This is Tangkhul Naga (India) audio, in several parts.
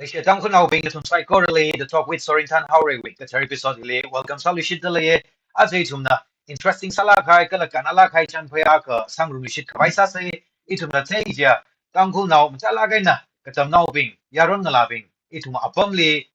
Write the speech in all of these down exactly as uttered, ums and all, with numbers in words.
Leishiya Tangkhulnaobing, nathum saikorali The Talk with Sorinthan Haoreiwui kathar episode hili welcome sāluishitda leiya. Aja ithumna interesting sālāk kahai kala kannalāk kahai chānphai akha sāngarumluishit khavai sāsa. Ithumna theiya, Tangkhulnao machālāk eina katamnaobing, yaron ngalābing, ithum apamli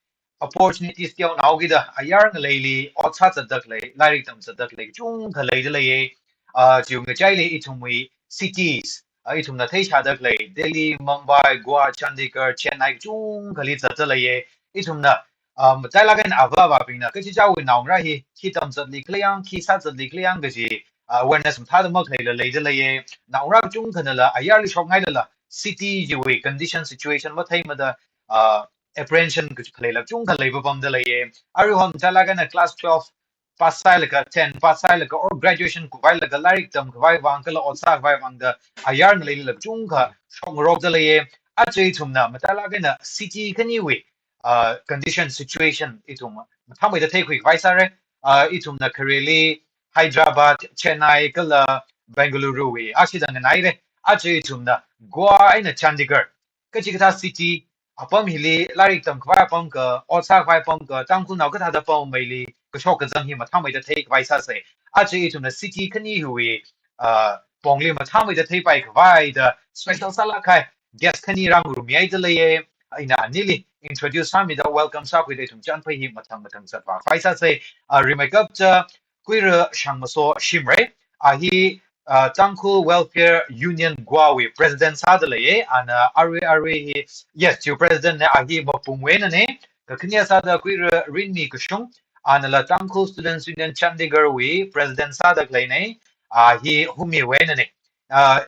opportunities teonaokida ayar ngaleili ot sāzatda khalei, lairik tamzatda khalei kachungkha leida leiya. Ah, chiwui ngachaili ithumwui cities, ah, ithumna theishāda khalei Delhi, Mumbai, Goa, Chandigarh, Chennai kachungkhali zatda leiya. Ithumna, ah, matailāk eina avā-avābingna kachichāwui naongarā hi khi tamzatli khala yang, khi sāzatli khala yang kaji, ah, awareness mathāda makhaleila leida leiya. Naongarā kachungkhanala ayarli shokngailala city chiwui condition, situation matheimada, ah, apprehension kaji khaleila kachungkha leipapamda leiya. Aruihon matailāk eina class twelve pass sāhailaga, ten pass sāhailaga, or graduation kuphailaga, lairik tamkhavai vang kala ot sākhavai vangda ayar ngaleilila kachungkha shokngarokda leiya. Aja ithumna matailāk eina city khaniwui, ah, condition, situation ithum mathāmeida theikhui khavai sāra. Ah, ithumna khareli Hyderabad, Chennai kala Bengaluruwui ashida nganaira. Aja ithumna Goa eina Chandigarh, kachikathā city, apam hili lairik tamkhavai apam kha, ot sākhavai apam kha, Tangkhulnao kathāda pammeili kashok kazang hi mathāmeida theikhavai sāsa. Aja ithumna city khani hiwui, ah, pongli mathāmeida theipai khavaida special sālāk kahai guest khani rāngarummihaida leiya. Ina anili introduce sāmida welcome sākhuida ithum chānphai hi mathang mathang zatvā khavai sāsa. Ah, rimeikapta Kuira Shangmaso Shimray, a hi, ah, Tangkhul Welfare Union Goa wui president sāda leiya. Ana arui arui hi, yes, chiwui president na, a hi Mapungwui einana. Kakhane sāda Kuira Rinmi Kashung, anala Tangkhul Students Union Chandigarh wui president sāda khaleina, a hi Humiwui einana. Ah,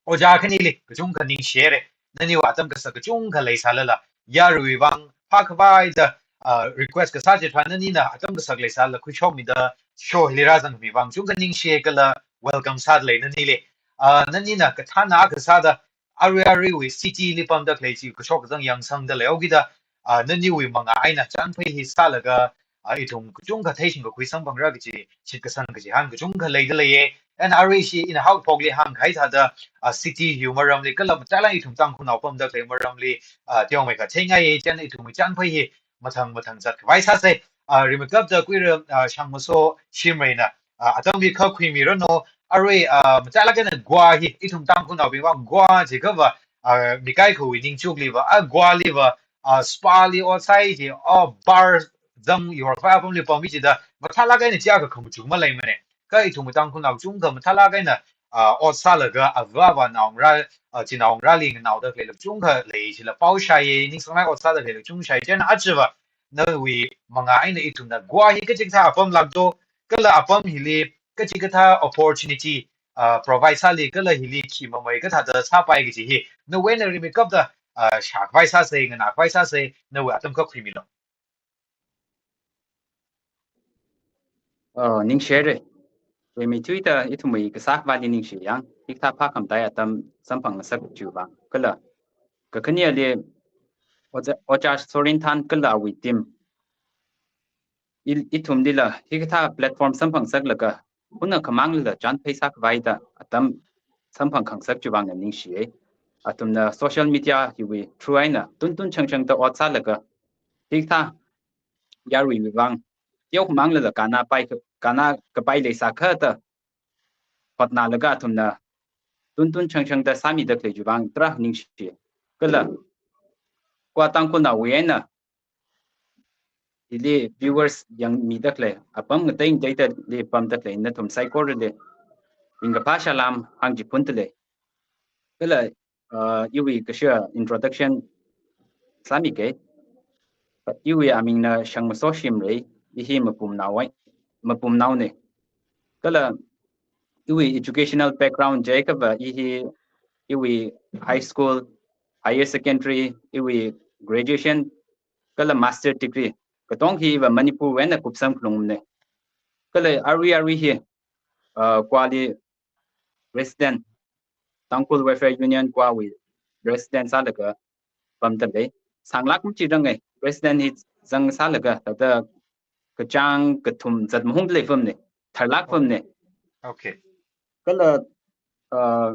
ojā khanili kachungkha ningshira. Naniwui atam kasak kachungkha leisālala, yaruiwui vang phākhavaida, ah, request kasā chitharan nanina atam kasak leisālala khuishokmida show hili rāzangmi vang kachungkha ningshi kala welcome sāda lei nanili. Ah, nanina kathāna akha sāda arui aruiwui city li pamda khalei chi kashok kazang yangsangda leihaokida, ah, naniwui mangā eina chānphai hi sālaga, ah, ithum kachungkha theishingkakhui samphangra kaji shitkasang kachihān kachungkha leida leiya. And aruishi ina haophokli hāngkahai thāda, ah, city hiwui maramli kala matailāk ithum Tangkhulnao pamda khalei maramli, ah, teomeikha theingaiya. Chieina ithumwui chānphai hi mathang mathang zatkhavai sāsa. Ah, rimeikapta Kuira, ah, Shangmaso Shimrayna, ah, atam hi kha khuimiranu. Arui, ah, matailāk eina Goa hi ithum Tangkhulnaobing vang Goa jiakhava, ah, mikaikhawui ningchukliva, ah, Goaliva, ah, spa li ot sāi ji, ah, bar zang yorkhavai apamli pammi jida, mathālāk eina chi akha khamachuk maleimana. Kha ithum Tangkhulnao kachungkha mathālāk eina, ah, ot sālaga avā-avā naongarā, ah, chinaongarāli nganaoda khaleila kachungkha lei chila pao shāya, ningsanglāk ot sāda khaleila kachungkha shāya. Chieina ajava nawui mangā eina ithumna Goa hi kachikathā apamlāk do, kala apam hili kachikathā opportunity, ah, provide sāli kala hili khi mamei kathāda sāpai kaji hi nawui eina rimeikapta, ah, shākhavai sāsa, nganākhavai sāsa, nawui atam kha khuimilu. Oh, ningshire. Rimeithuida ithumwui kasā khavāli ningshi yang, hikathā phākhamataiya atam samphang ngasak chiwui vang. Kala kakhaneli ojā, ojā Sorinthan kala awui team, i, ithumlila hikathā platform samphang ngasaklaga, hunakhamanglila chānphai sākhavaida atam samphang khangasak chiwui vang ningshiya. Athumna social media hiwui through eina tuntun changchangda ot sālaga, hikathā yaruiwui vang teokhamanglila kannāpai, kannākapai leisākha da hotnālaga athumna tuntun changchangda sāmida khalei chiwui vang tarākha ningshi. Kala Goa Tangkhulnaowui eina hili viewers yangmida khalei, apam ngatei ngateidali pamda khalei nathum saikorali ringkaphā salām hāngchiphunda lei. Kala, uh, iwui kashiya introduction sāmike. Iwui amingna Shangmaso Shimray, i hi Mapumnao, Mapumnaona. Kala iwui educational background jiakhava, i hi iwui high school, higher secondary, iwui graduation, kala master degree katonga hiva Manipurwui eina kupsang khalungmana. Kala arui arui hi, uh, Goali president, Tangkhul Welfare Union Goawui president sālaga pamda lei. Sānglāk machiranga, president hi zang sālaga, thāda kachāng kathum zat mahungda lei pamna, tharlāk pamna. Okay. Kala, uh,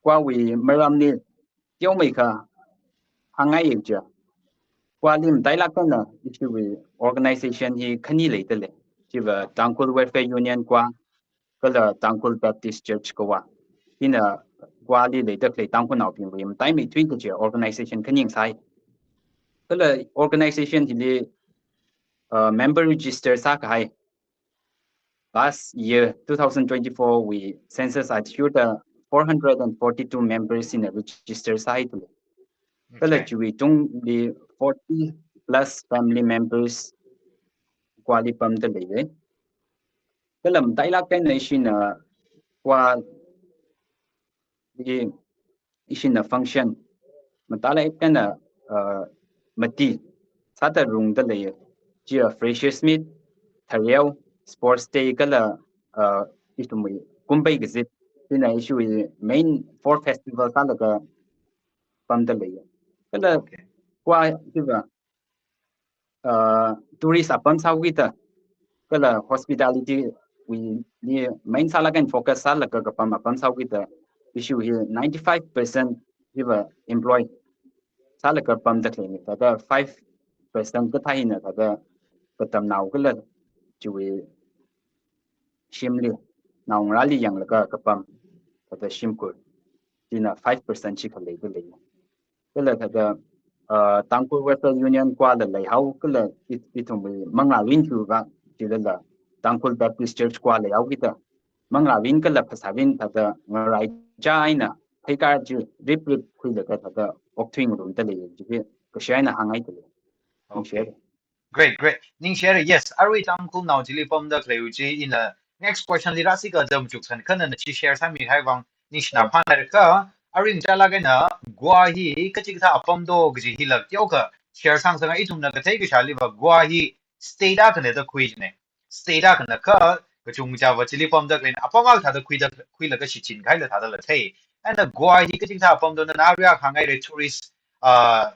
Goawui maramli teomeikha hāngngai chi. Goa li matailāk eina ishiwui organization hi khani leidalei. Chiva Tangkhul Welfare Union Goa, kala Tangkhul Baptist Church Goa. Hina Goa li leidalei Tangkhulnaobingwui mataimeithui kaji organization khani ngasai. Kala organization hili, uh, member register sākahai. Last year, two thousand twenty-four wui census athishurda four hundred and forty-two members hina register sāhaidalei. Kala Okay. chiwui tungli forty plus family members Goa li pamdalei. Kala matailāk eina ishina Goa li ishina function matailāk eina, uh, mati sāda rungdalei. Chiya Freshers Meet, Thareo, Sports Day kala, uh, ithumwui Kumpei Kazip. Hina ishiwui main four festival sālaga pamdalei. Kala Okay. Goa hiva, uh, tourist apam sāhaokida, kala hospitality wuili main sālāk eina focus sālaga kapam apam sāhaokida, ishiwui hi ninety-five percent hiva employ sālaga pamdalei ni. Thāda five percent kathā hina thāda katamnao kala chiwui shimli, naongarāli yanglaga kapam, thāda shimkhur. China five percent chi khalei khalei. Kala thāda, uh, Tangkhul Welfare Union Goa la leihao, kala i-, ithumwui manglārin khuiva, chilala Tangkhul Baptist Church Goa leihaokida, manglārin kala phasārin thāda ngaraichā eina, theikar chi riprip khuilaga thāda okthui ngarumdalei, chi kashai eina hānghaidalei. Okay. Ningshire. Great, great. Ningshire, yes. Arui Tangkhulnao chili pamda khalei chi ina next question li rāsi kajam chuksan khana na chi share sāmihai vang ningshina Oh. phanai kha. Arui matailāk eina Goa hi kachikathā apam do kaji hila teokha share sāngasakngai. Ithumna kathei kashāliva Goa hi state akhana da khui jine. State akhana kha kachungkhava chili pamda khaleina apam akha thāda khuida khuilaga shichin kahaila thādala thei. Eina Goa hi kachikathā apam do nana arui hāngngaire tourist, uh,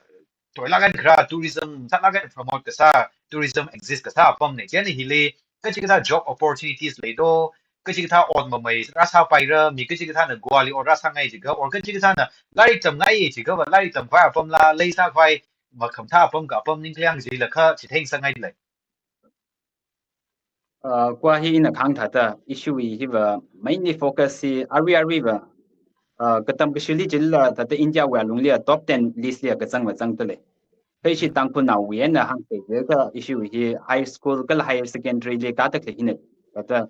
toilāk eina kharā tourism, sālāk eina promote kasā, tourism exist kasā apamne. Chieina hili, kachikathā job opportunities leido, kachikathā ot mamei rāsāpaira, mi kachikathāna Goa li ot rāsāngai jiakha, or kachikathāna lairik tamngai jiakhava, lairik tamkhavai apamla, leisākhavai makhamathā apam ka apam ningkliang jilakha, chitheingasakngailei. Uh, Goa hi ina kahāng thāda, ishiwui hiva mainly focus hi arui aruiva, uh, katam kashili chilala thāda India wui alungli top ten list li kazang mazangdalei. Kha ishi Tangkhulnaowui eina hāngsa jiakha ishiwui hi high school kala higher secondary li kāda khalei hina, thāda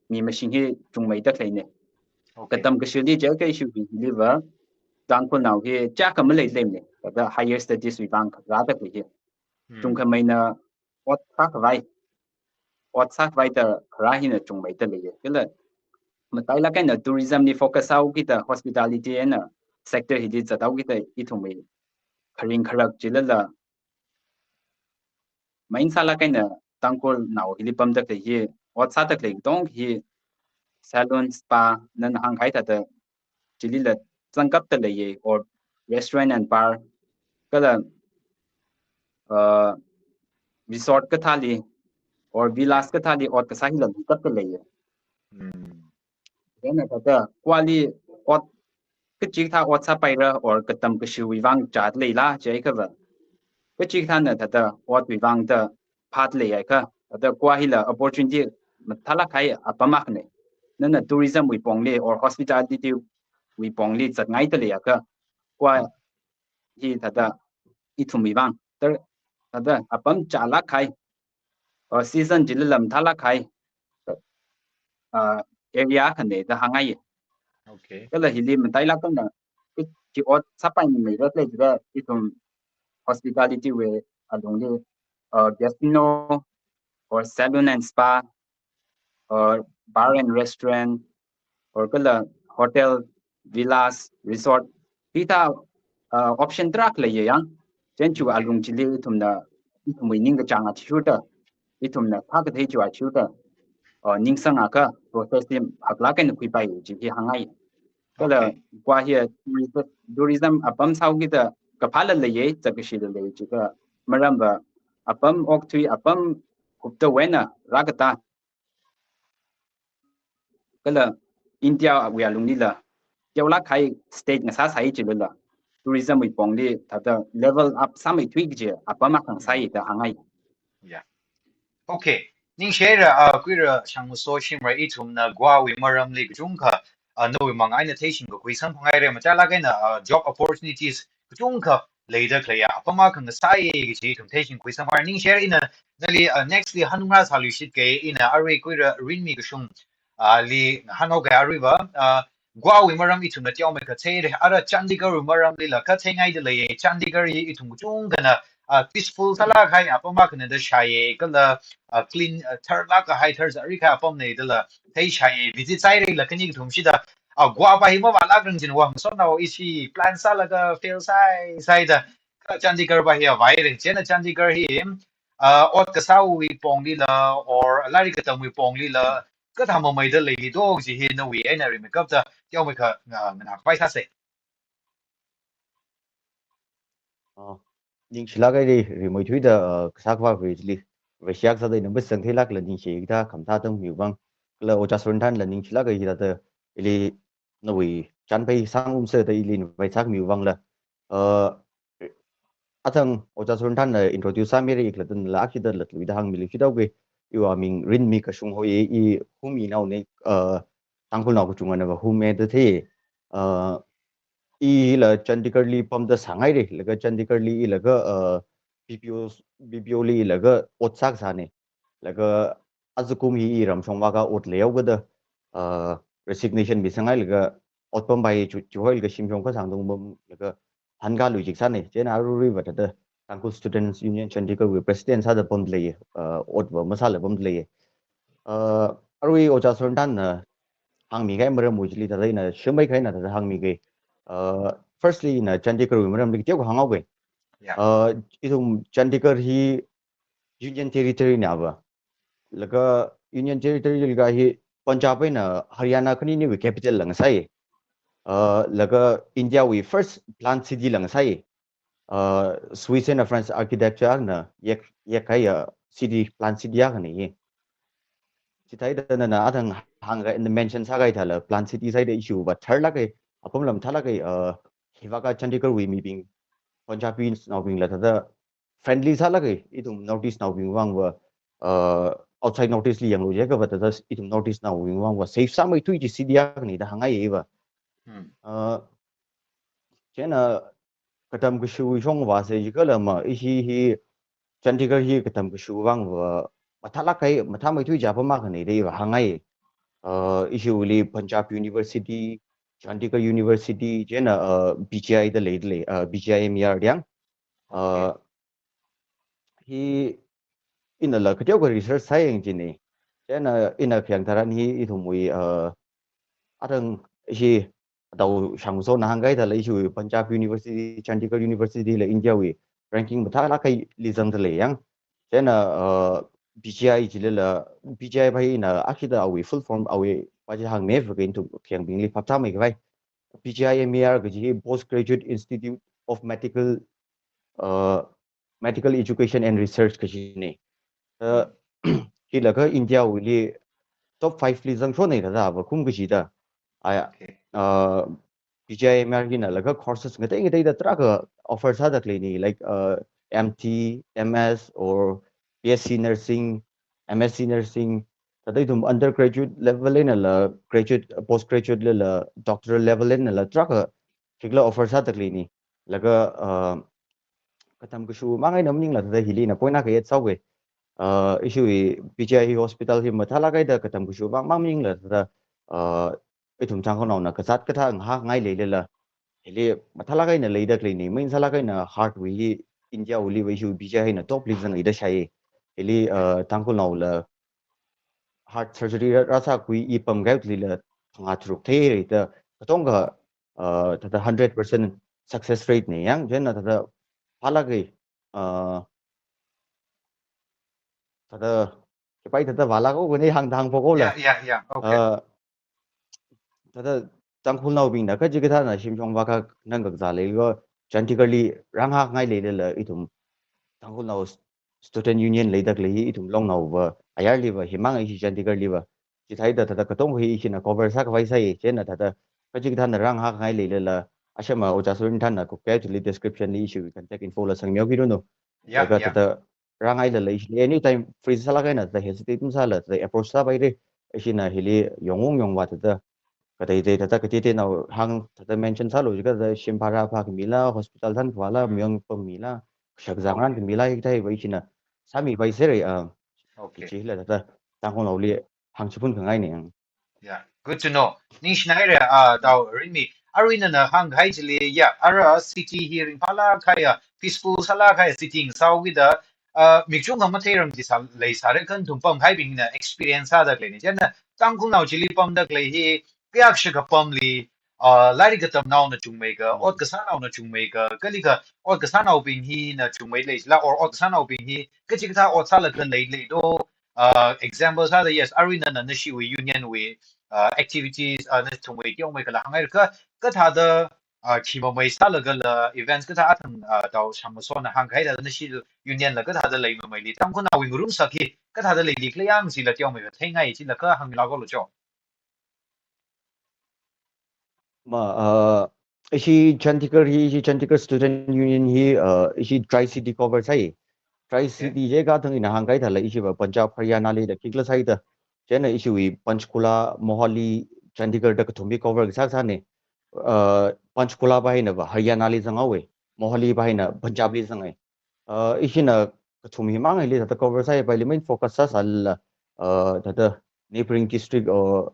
mi mashing hi chungmeida khaleine. Okay. Katam kashili jiakha ishiwui hiliva Tangkhulnao hi chiyākha maleilei ne, thāda higher studies wui vang rāda khalei hi. Hmm. Chungkhameina ot sākhavai, ot sākhavai da kharā hina chungmeida leiye. Kala matailāk eina tourism li focus sāhaokida, hospitality eina sector hili zathaokida ithumwui kharing kharak chilala main sālāk eina Tangkhulnao hili pamda khalei hi, ot sāda khalei katonga hi salon, spa, nana hāngkahai thāda chilila zangkapda leiye, or restaurant and bar, kala, uh, resort kathāli, or villas kathāli ot kasā hila zangkapda leiye. Hmm. Chieina thāda Goa li ot kachikathā ot sāpaira or katam kashiwui vang chāda leila jiakhava, kachikathāna thāda otwui vang da phāda leiakha, thāda Goa hila opportunity mathālāk kahai apam akhane. Nana tourism wui pongli or hospitality wui pongli zatngaida leiakha, Goa hi thāda ithumwui vang, thāda, thāda apam chālāk kahai, or season chilala mathālāk kahai, uh, area akhane da hāngngaiye. Okay. Kala hili matailāk eina, i-, chi ot sāpaimeimeira khalei jiakha ithum hospitality wui alungli, uh, casino, or salon and spa, or bar and restaurant, or kala hotel, villas, resort, hithā, uh, option tarākha leiye yang. Chieina chi alung chili ithumna, ithumwui ningkachāng athishurda, ithumna phākathei chi athishurda, uh, ningsangakha process li haklāk eina khuipai chi hi hāngngai. Kala Okay. Goa hi tourism, tourism apam sāhaokida kaphāla leiye, zatkashila lei jiakha, maramva apam okthui, apam kuptawui eina rākatā, kala India wui alunglila teolāk kahai state ngasāsai chilala, tourism wui pongli thāda level up sāmeithui kaji apam akha ngasai da hāngngai. Yeah. Okay. Ningshira, uh, Kuira Shangso Shimrei, ithumna Goa wui maramli kachungkha, uh, nawui mangā eina theishingkakhui samphanghaira, machālāk eina, uh, job opportunities kachungkha leida khaleiya apam akha ngasai kaji ithum theishingkhui samphang. Ningshira ina nali, uh, next li hanungra sāluishit kei, ina arui Kuira Rinmi Kashung, uh, li hanao kei aruiva, uh, Goa wui maram ithumna teomeikha theira, ara Chandigarh wui maramlila kha theingaida leiya. Chandigarh hi ithum kachungkhana, uh, peaceful sālāk kahai apam akhana da shāya, kala, uh, clean, uh, tharlāk kahai, tharzari kahai apamna dala theishāya. Visit sāhairala khani kathum shida, uh, Goa va hi mavālākrang jin wa, masotnao ishi plan sālaga fail sāi sāi da, kha Chandigarh va hi vāhaira. Chieina Chandigarh hi, uh, ot kasāwui ponglila, or lairik katamwui ponglila, kathā mameida leili do kaji hi nawui eina rimeikapta teomeikha, uh, nganākhavai sāsa. Ah, ningshilāk haira, rimeithuida, ah, kasā khavā ri chili. Vaishiyak sāda ina masang theilākla ningshi kathā khamathā tangmiwui vang. Kala Ojā Surenthanla ningshilāk haira da ili nawui chānphei sāngarumsa da ili invite sākhamiwui vangla. Ah, athang Ojā Surenthanna introduce sāmira khala tangla akshida latluida hāngmilu. Shitao kei, iwui ming Rinmi Kashung hoi, i Hum wui naona, ah, Tangkhulnao kachungana va Hum da thei. Ah, ila Chandigarh li pamda sāngaira, laga Chandigarh li ilaga, uh, B P O, B P O li ilaga ot sākasāna. Laga ajakum hi i ramshong vākha ot leihaokada, uh, resignation misangngailaga ot pam bai chu, chuhoilaga shimshong kasāng tungpam laga hankālui jiksāna. Chieina aruiruiva thāda Tangkhul Students Union Chandigarh wui president sāda pamda lei, uh, ot va masāla pamda lei. Uh, arui Ojā Surenthanna hāngmi kahai maramwui chili thāda ina shimei kahaina thāda hāngmi kei. Uh, firstly ina Chandigarh wui maramli teokha hānghaoga. Yeah. Uh, ithum Chandigarh hi Union Territory na va. Laga Union Territory laga hi Punjab eina Haryana khaniniwui capital la ngasai. Uh, laga India wui first planned city la ngasai. Uh, Swiss eina French architecture na yek, yekhaiya city, planned city akhana hi. Chithāda nana athang hāngkahai, mention sākahai thāla planned city sāhaida issue va tharlāk kahai, apamla mathālāk kahai, uh, hivākha Chandigarh wui mibing, Punjabinaobingla thāda friendly sālāk kahai, ithum North East naobing vang va, uh, outside North East li yanglu jiakha va thāda ithum North East naobing vang va safe sāmeithui kaji city akhana da hāngngai iva. Hmm. Uh, chieina katam kashu shong vāsa jikhala ma, ishi hi Chandigarh hi katam kashu vang va mathālāk kahai, mathāmeithui kaji apam akhana da iva hāngngai. Uh, ishi wuli Punjab University, Chandigarh University, chieina, uh, P G I da lei, da lei, uh, P G I M E R da yang. Uh, hi inala kateokha research sāyang jina. Chieina ina khayang tharan hi ithumwui, uh, athang hi Ojā Shangso na hāngkahai thāla issue Punjab University, Chandigarh University la India wui ranking mathālāk kahaili zangda lei yang. Chieina, uh, P G I chilila, P G I va hi ina akshida awui full form awui va chi hāngmiva kha ithum khayangbingli phaptāmeikhavai. P G I M E R kaji hi Postgraduate Institute of Medical, uh, Medical Education and Research kajina. Uh, hilaga India wuli top five li zangshonna thāda va kum kajida. Aya, Okay. Uh, P G I M E R hina laga courses ngatei ngateida tarākha offer sāda khaleina, like, uh, M T, M S or B S C nursing, M S C nursing, thāda ithum undergraduate level einala, graduate, postgraduate lala, doctoral level einala tarākha khikhala offer sāda khaleina. Laga, uh, katam kashu mang eina maningla thāda hili ina point akha add sāuga. Uh, ishi wui P G I hospital hi mathālāk kahaida katam kashu mang mang maningla thāda, uh, ithum Tangkhulnaona kazāt kathā ngahānngai leilala, hili mathālāk eina leida khaleina, main sālāk eina heart wui hi India wuli va ishi wui P G I hina top li zanga da shāya. Hili, uh, Tangkhulnaola heart surgery rā, rāsākhui i pamkahai lila phangā tharuk theira da, katongkha, uh, thāda hundred percent success rate na yang, chieina thāda phālāka, uh, thāda, kapai thāda vālāka kani hāng thang phokola. Yeah, yeah, yeah. Okay. Uh, thāda Tangkhulnaobingna kachikathāna shimshong vākha nang kakazā leilaga Chandigarh li rāngahānngai leilala ithum Tangkhulnao Student Union leida khalei hi ithum Longnao va, ayarli va, himang ishi Chandigarh li va. Chithāda thāda katongkha hi ishina cover sākhavai sāya, chieina thāda kachikathāna rāngahānngai leilala, Ashama ojā Surinthana khuikahai chili description li ishiwui contact info la sangmihaoki ranu. Ya, laga ya. Thāda rāngailala ishi anytime free sālāk eina thāda hesitate masāla thāda approach sāpaira. Ishina hili yongung yongva thāda kateitei thāda kateiteinao hāng thāda mention sālu jiakha thāda shim bhara pha khamila, hospital thankhavāla, mayon pamila, shakzang ran khamila hikathāva ishina sāmipai sāra, ah, okay. Chila thāda Tangkhulnaoli hāngchiphun khangaina. Yeah, good to know. Ningshinaira, ah, Tao Rinmi. Arui nana hāngkahai chili, yeah, ara city hi ringphālāk kahai, ah, peaceful sālāk kahai city ngasāhaoki da, ah, mik chungkha matheiram chi sā, leisāra kha nathum pamkahaibingna experience sāda khaleina. Chieina Tangkhulnao chili pamda khalei hi, kayākha shakha pamli, ah, lairik katamnaona chungmeikha, ot kasānaona chungmeikha, kalikha ot kasānaobing hina chungmei leila, or ot kasānaobing hi, kachikathā ot sālaga lei leido, uh, example sāda, yes, arui nana nashiwui union wui, uh, activities, uh, nathumwui teomeikhala hāngngaira kha, kathāda, uh, khi mamei sālagala events kathā athang, uh, Tao Shamngasona hāngkahai thāda nashi union la kathāda leimameili, Tangkhulnaowui ngarumsak hi kathāda leili khala yang chila teomeikha theingai chila kha hāngmilāklu cho. Ma, uh, ishi Chandigarh hi, ishi Chandigarh Student Union hi, uh, ishi Tri-City cover sāi. Tri-City jiakha thang ina hāngkahai thāla ishiva Punjab, Haryanali da khikhala sāi da. Chieina ishiwui Panchkula, Mohali, Chandigarh da kathum hi cover kasā sāna. Uh, Panchkula va hinava Haryanali zanghaowa, Mohali va hina Punjabli zanghai. Uh, ishina kathum hi mangaili thāda cover sāpaili main focus sāsālala, uh, thāda neighboring district or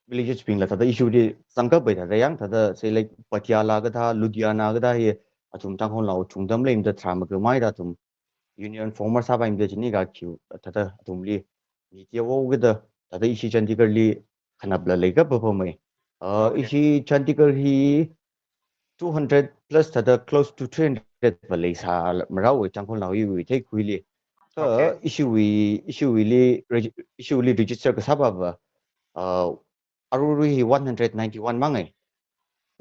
villages bingla thāda ishi di zangkapai thāda yang thāda say like Patiala kathā, Ludhiana kathā hi athum Tangkhulnao chungda maleimada tharā makhamei da athum union former sāpaimada chini kakhiu thāda athumli mi teohaoki da thāda ishi Chandigarhli khanapla leikha papamei. Uh, okay. Ishi Chandigarh hi two hundred plus thāda close to three hundred va leisā marao Tangkhulnao iwui theikhuili. Kha okay. Ishiwui, ishiwuili regi-, ishiwuili register kasāpava, uh, aruirui hi one hundred ninety-one mangai.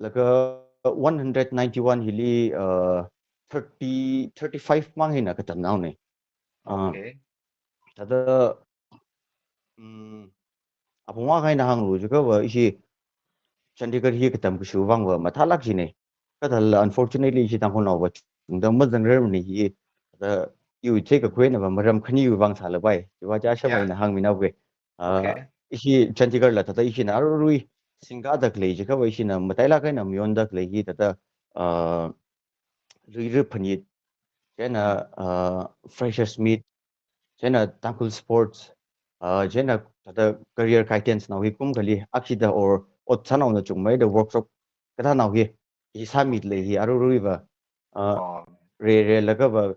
Laga one hundred ninety-one hili, uh, thirty, thirty-five mang hina katamnaona. Uh, okay. Thāda, mm, apong akha eina hānglu jiakhava ishi Chandigarh hi katam kashiwui vangva mathālāk jina. Kathāla unfortunately ishi Tangkhulnaova chungda mazangrarmana hi, thāda iwui theikakhuinava maram khaniwui vang sālapai. Chiva chi ashama eina hāngminaoga. Uh, okay. Ishi Chandigarhla thāda ishina aruirui singkada khalei jiakhava ishina matailāk eina mayonda khalei hi thāda, uh, luira phanit, chieina, uh, freshers meet, chieina Tangkhul sports, uh, chieina thāda career guidance nao hi kumkhali akshida or ot sānaona chungmeida workshop kathānao hi, hi sāmida lei hi aruiruiva, uh, oh. Re, re lagava,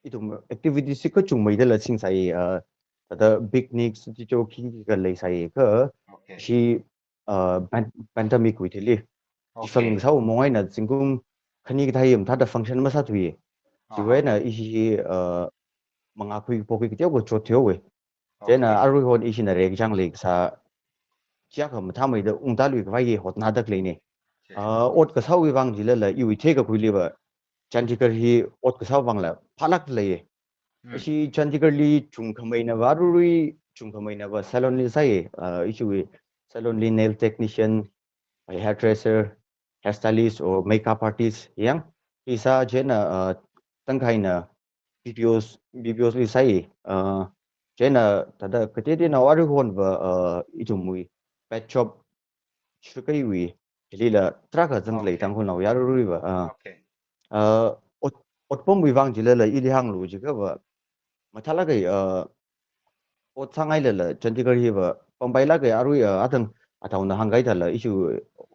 ithum activities hi kachungmeidala singsai, uh, thāda picnics, chicho khikha leisai kha, okay. Shi uh, pan-, pandemic wui thili. Okay. Chifang sāhaowa mong eina zingkum khani kathā hi mathāda function masāthuiya. Aha. Chiwui eina ishi hi, uh, mangā khuiphokki kateokha chothaowa. Okay. Chieina aruihon ishina rekchang leikasā chiakha mathāmeida ungtāluikhavai hi hotnada khaleina. Okay. Uh, ot kasāwui vang chilala iwui theikakhuiliva Chandigarh hi ot kasāwui vangla phālāk leiya. Hmm. Ishi Chandigarhli chungkhameinava, aruirui chungkhameinava salonli sāi, uh, ishiwui salonli nail technician, hairdresser, hairstylist or makeup artist yang, hi sā chieina, uh, tangkhaina B P Os, B P Os li sāi, uh, chieina thāda kateiteinao aruihonva, uh, ithumwui pet shop shakaiwui, hilila tarākha zangda lei. Okay. Tangkhulnao aruiruiva, ah. Okay. Ah, ot, otpamwui vang chilala ili hānglu jiakhava, mathālāka, ah, ot sāngailala Chandigarh hiva pampailāka arui, ah, athang ataona hāngkahai thāla ishi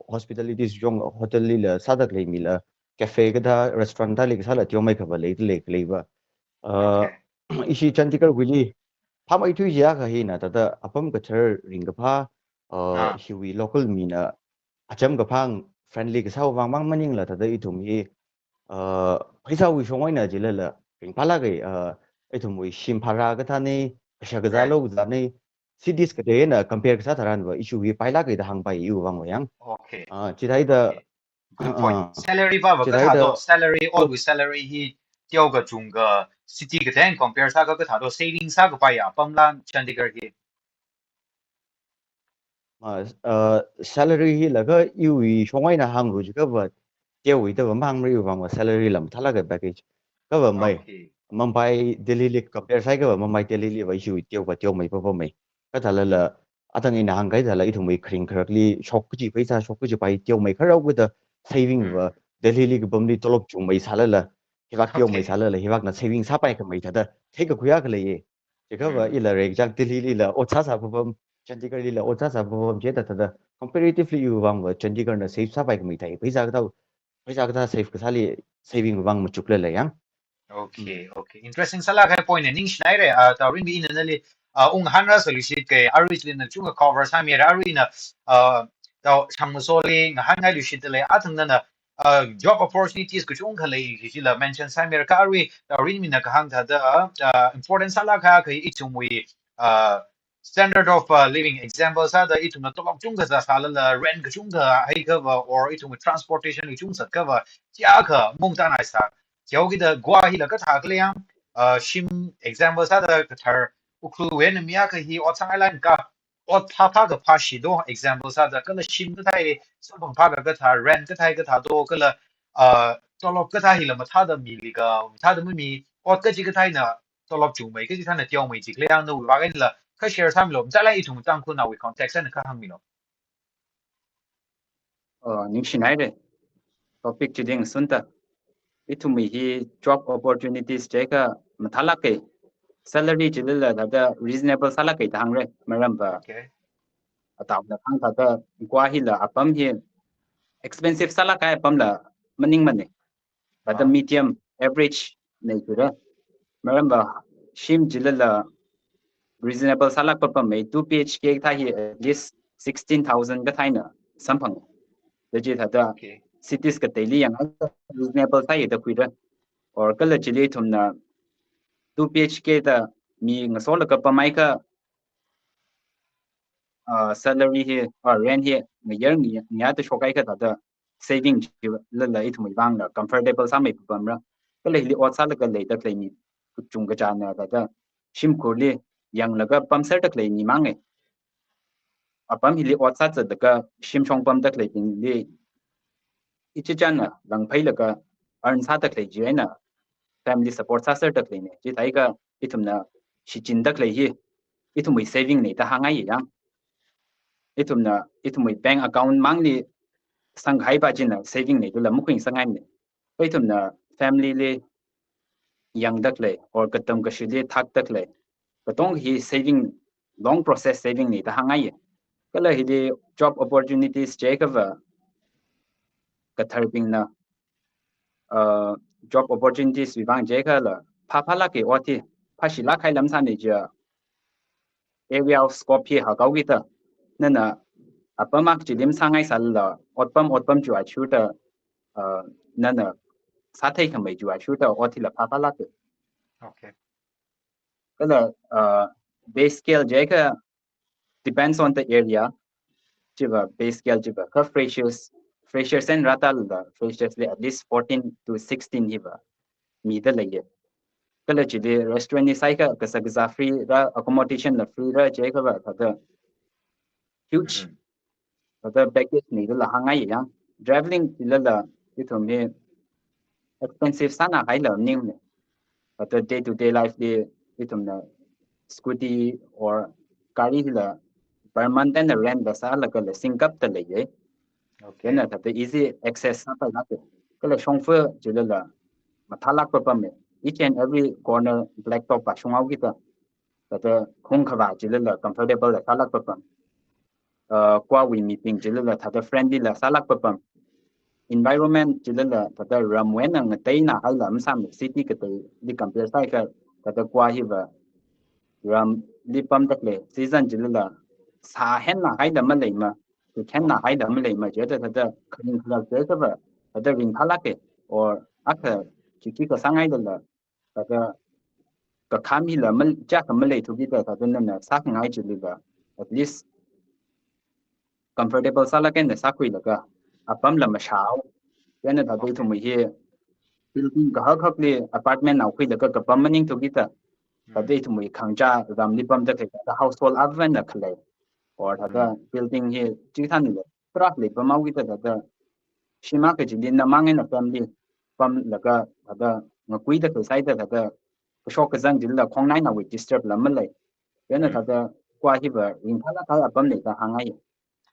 hospitalities jong hotel lila sāda khaleimila cafe kathā restaurant thāli kasāla teomeikhava leida lei khaleiva. Ah, okay. Ishi Chandigarh wuili phāmeithui jiakha hina thāda apam kathar ringkaphā, uh, ah. Hiwui local mina acham kaphā friendly kasāwui vang mang maningla thāda ithum hi, uh, pheisāwui shong eina chilala ringphālāka, uh, ithumwui shim bhara kathāna, kashak kazā, right, lo kazāna, cities kateina compare kasā tharanva ishi hi pailāka da hāngpai iwui vangva yang. Okay. Ah, chithāda. Okay. Good point. Ah, ah. Salary pava kathā do, salary, otwui salary hi teokha chungkha city katei compare sākha kathā do, saving sākapai apamla Chandigarh hi? Ma, uh, salary hi laga iwui shong eina hānglu jiakha va, teowui da va mahāngmara, iwui vang va salary la mathālāka package. Kha va mai, Okay. Mumbai, Delhi li compare sāhaiakha va, Mumbai, Delhi li va issue teo va teomei papamei. Kathālala, athang ina hāngkahai thāla ithumwui kharing kharakli shok kaji pheisā, shok kaji pai teomei kharao kida saving Hmm. va, Delhi li kapamli tolop chungmei sālala, hivak teomei Okay. sālala, hivakna saving sāpaikhamei thāda, theikakhuiya khaleiya. Chiakha va Hmm. ila rengchak Delhi lila ot sāsā papam, Chandigarh lila ot sāsā papam chithāda thāda, comparatively iwui vang va Chandigarh na save sāpaikhamei thāi, pheisā kathā, pheisā kathā save kasāli saving vang machuklala yang. Okay, okay. Interesting sālākkahai point na ningshinaira, ah, Taorinbingna nali, ah, unghanra sāluishit kahai, arui chili na chungkha cover sāmira, arui na, ah, Tao Shangmasoli ngahānngai luishitdalei, athang nana, ah, job opportunities kachungkha lei, chila mention sāmira, kha arui, Taorinbingna kahāng thāda, ah, important sālākkahai ithumwui, ah, standard of, uh, living, example sāda ithumna tolop chungkha zat sālala, rent kachungkha haikha va, or ithumna transportation kachungkha zatkha va, chiyākha mungtānai sā. Chihaokida Goa hila kathā khala yang, uh, shim example sāda kathar Ukhrulwui eina mi akha hi ot sāngailāk eina ka, ot phāphā kaphā shido, example sāda kala shim kathā, samphang phā kakathā, rent kathā kathādo, kala, uh, tolop kathā hila mathāda mili ka, mathāda mami, ot kachi kathā eina tolop chungmei, kachi thāna teomei chi khala yang nawui vang einala kha share sāmilo, machālāk ithum Tangkhulnaowui context eina kha hāngmilo. Oh, ningshinaira. Topic chili ngasunda. Ithumwui hi job opportunities jiakha mathālāka. Salary chilila thāda reasonable sālāka da hāngra, maram va. Okay. Ataona hāng thāda Goa hila apam hi expensive sālākkahai apamla maningmana. But the Ah. medium average nei kura. Maram va shim chilala reasonable sālāk papamei, two B H K kathā hi at least sixteen thousand kathā eina samphanga. Da chithāda Okay. cities kateili yang reasonable sāya da khuira. Or kala chili ithumna two B H K da mi ngasolaga pamhaiakha, uh, salary hi, uh, rent hi ngayar ngi-, ngayarda shokhaiakha thāda saving chilala ithumwui vangla comfortable sāmei papamra. Kala hili ot sālaga leida khalei mi kachungkachāna thāda shimkhurli yanglaga pamserda khalei mi manga. Apam hili ot sāzatlaga shimshong pamda khaleibingli ichichāna langphailaga earn sāda khalei chi eina family support sāserda khaleina. Chithākha ithumna shichinda khalei hi ithumwui saving na da hāngngaiya yang. Ithumna, ithumwui bank account mangli sangkahai pa china saving na dala makhuisangngaimana. Kha ithumna family li yangda khalei, or katam kashili thakda khalei, katonga hi saving, long process saving na da hāngngaiya. Kala hili job opportunities jiakha va, katharbingna, uh, job opportunities wui vang jiakhala, phāphālāka ot hi, phāshilākkahai lam sāna jiakha, area of scope hi hakhaokida, nana apam akha chili masāngaisālala, otpam, otpam chiwui athishurda, uh, nana sātheikhamei chiwui athishurda ot hila phāphālāka. Okay. Kala, uh, pay scale jiakha depends on the area. Chiva pay scale chiva kha freshers, freshers eina rātala, freshers li at least fourteen to sixteen hiva mida leiya. Kala chili restaurant li sāhaiakha kashak kazā free ra, accommodation la free ra jiakha va thāda huge, Mhm. thāda package na dala hāngngaiya yang. Travelling chilala ithum hi expensive sānāhaila maningmana. But the day to day life li ithumna scooty or gari hila per month eina rent la sālaga la singkapda leiya. Okay. Chieina thāda easy access sāpailāka. Kala shongfa chilala mathālāk papama. Each and every corner blacktop pa shunghaokida, thāda hungkhavā chilala comfortable la sālāk papam. Uh, Goawui mibing chilala thāda friendly la sālāk papam. Environment chilala thāda ramwui eina ngateinahaila masāmana, city kateili compare sāhaiakha thāda Goa hiva ramli pamda khalei, season chilala sā hennāhaila maleima, kuk hennāhaila maleima, chithāda thāda kharing kharak jiakha va thāda ringphālāka, or akha khikhi kasāngailala, thāda kakham hila mal-, chiyākha maleithukida thāda nana sākhangai chiliva at least comfortable sālaga eina sākhuilaga, apamla mashāhao. Chieina thāda ithumwui hi building kahak hakli apartment nao khuilaga kapam maningthukida, thāda ithumwui khangachā ramli pamda khalei thāda household avan eina khalei or thāda building hi chithānli tarākha leipamhaokida thāda shim akha chili namang eina pamli pamlaga thāda ngakuida khalei sāida thāda kashok kazang chilila khongnainawui disturb la malei. Chieina thāda kua hiva ringphālāk kahai apamna da hāngngai.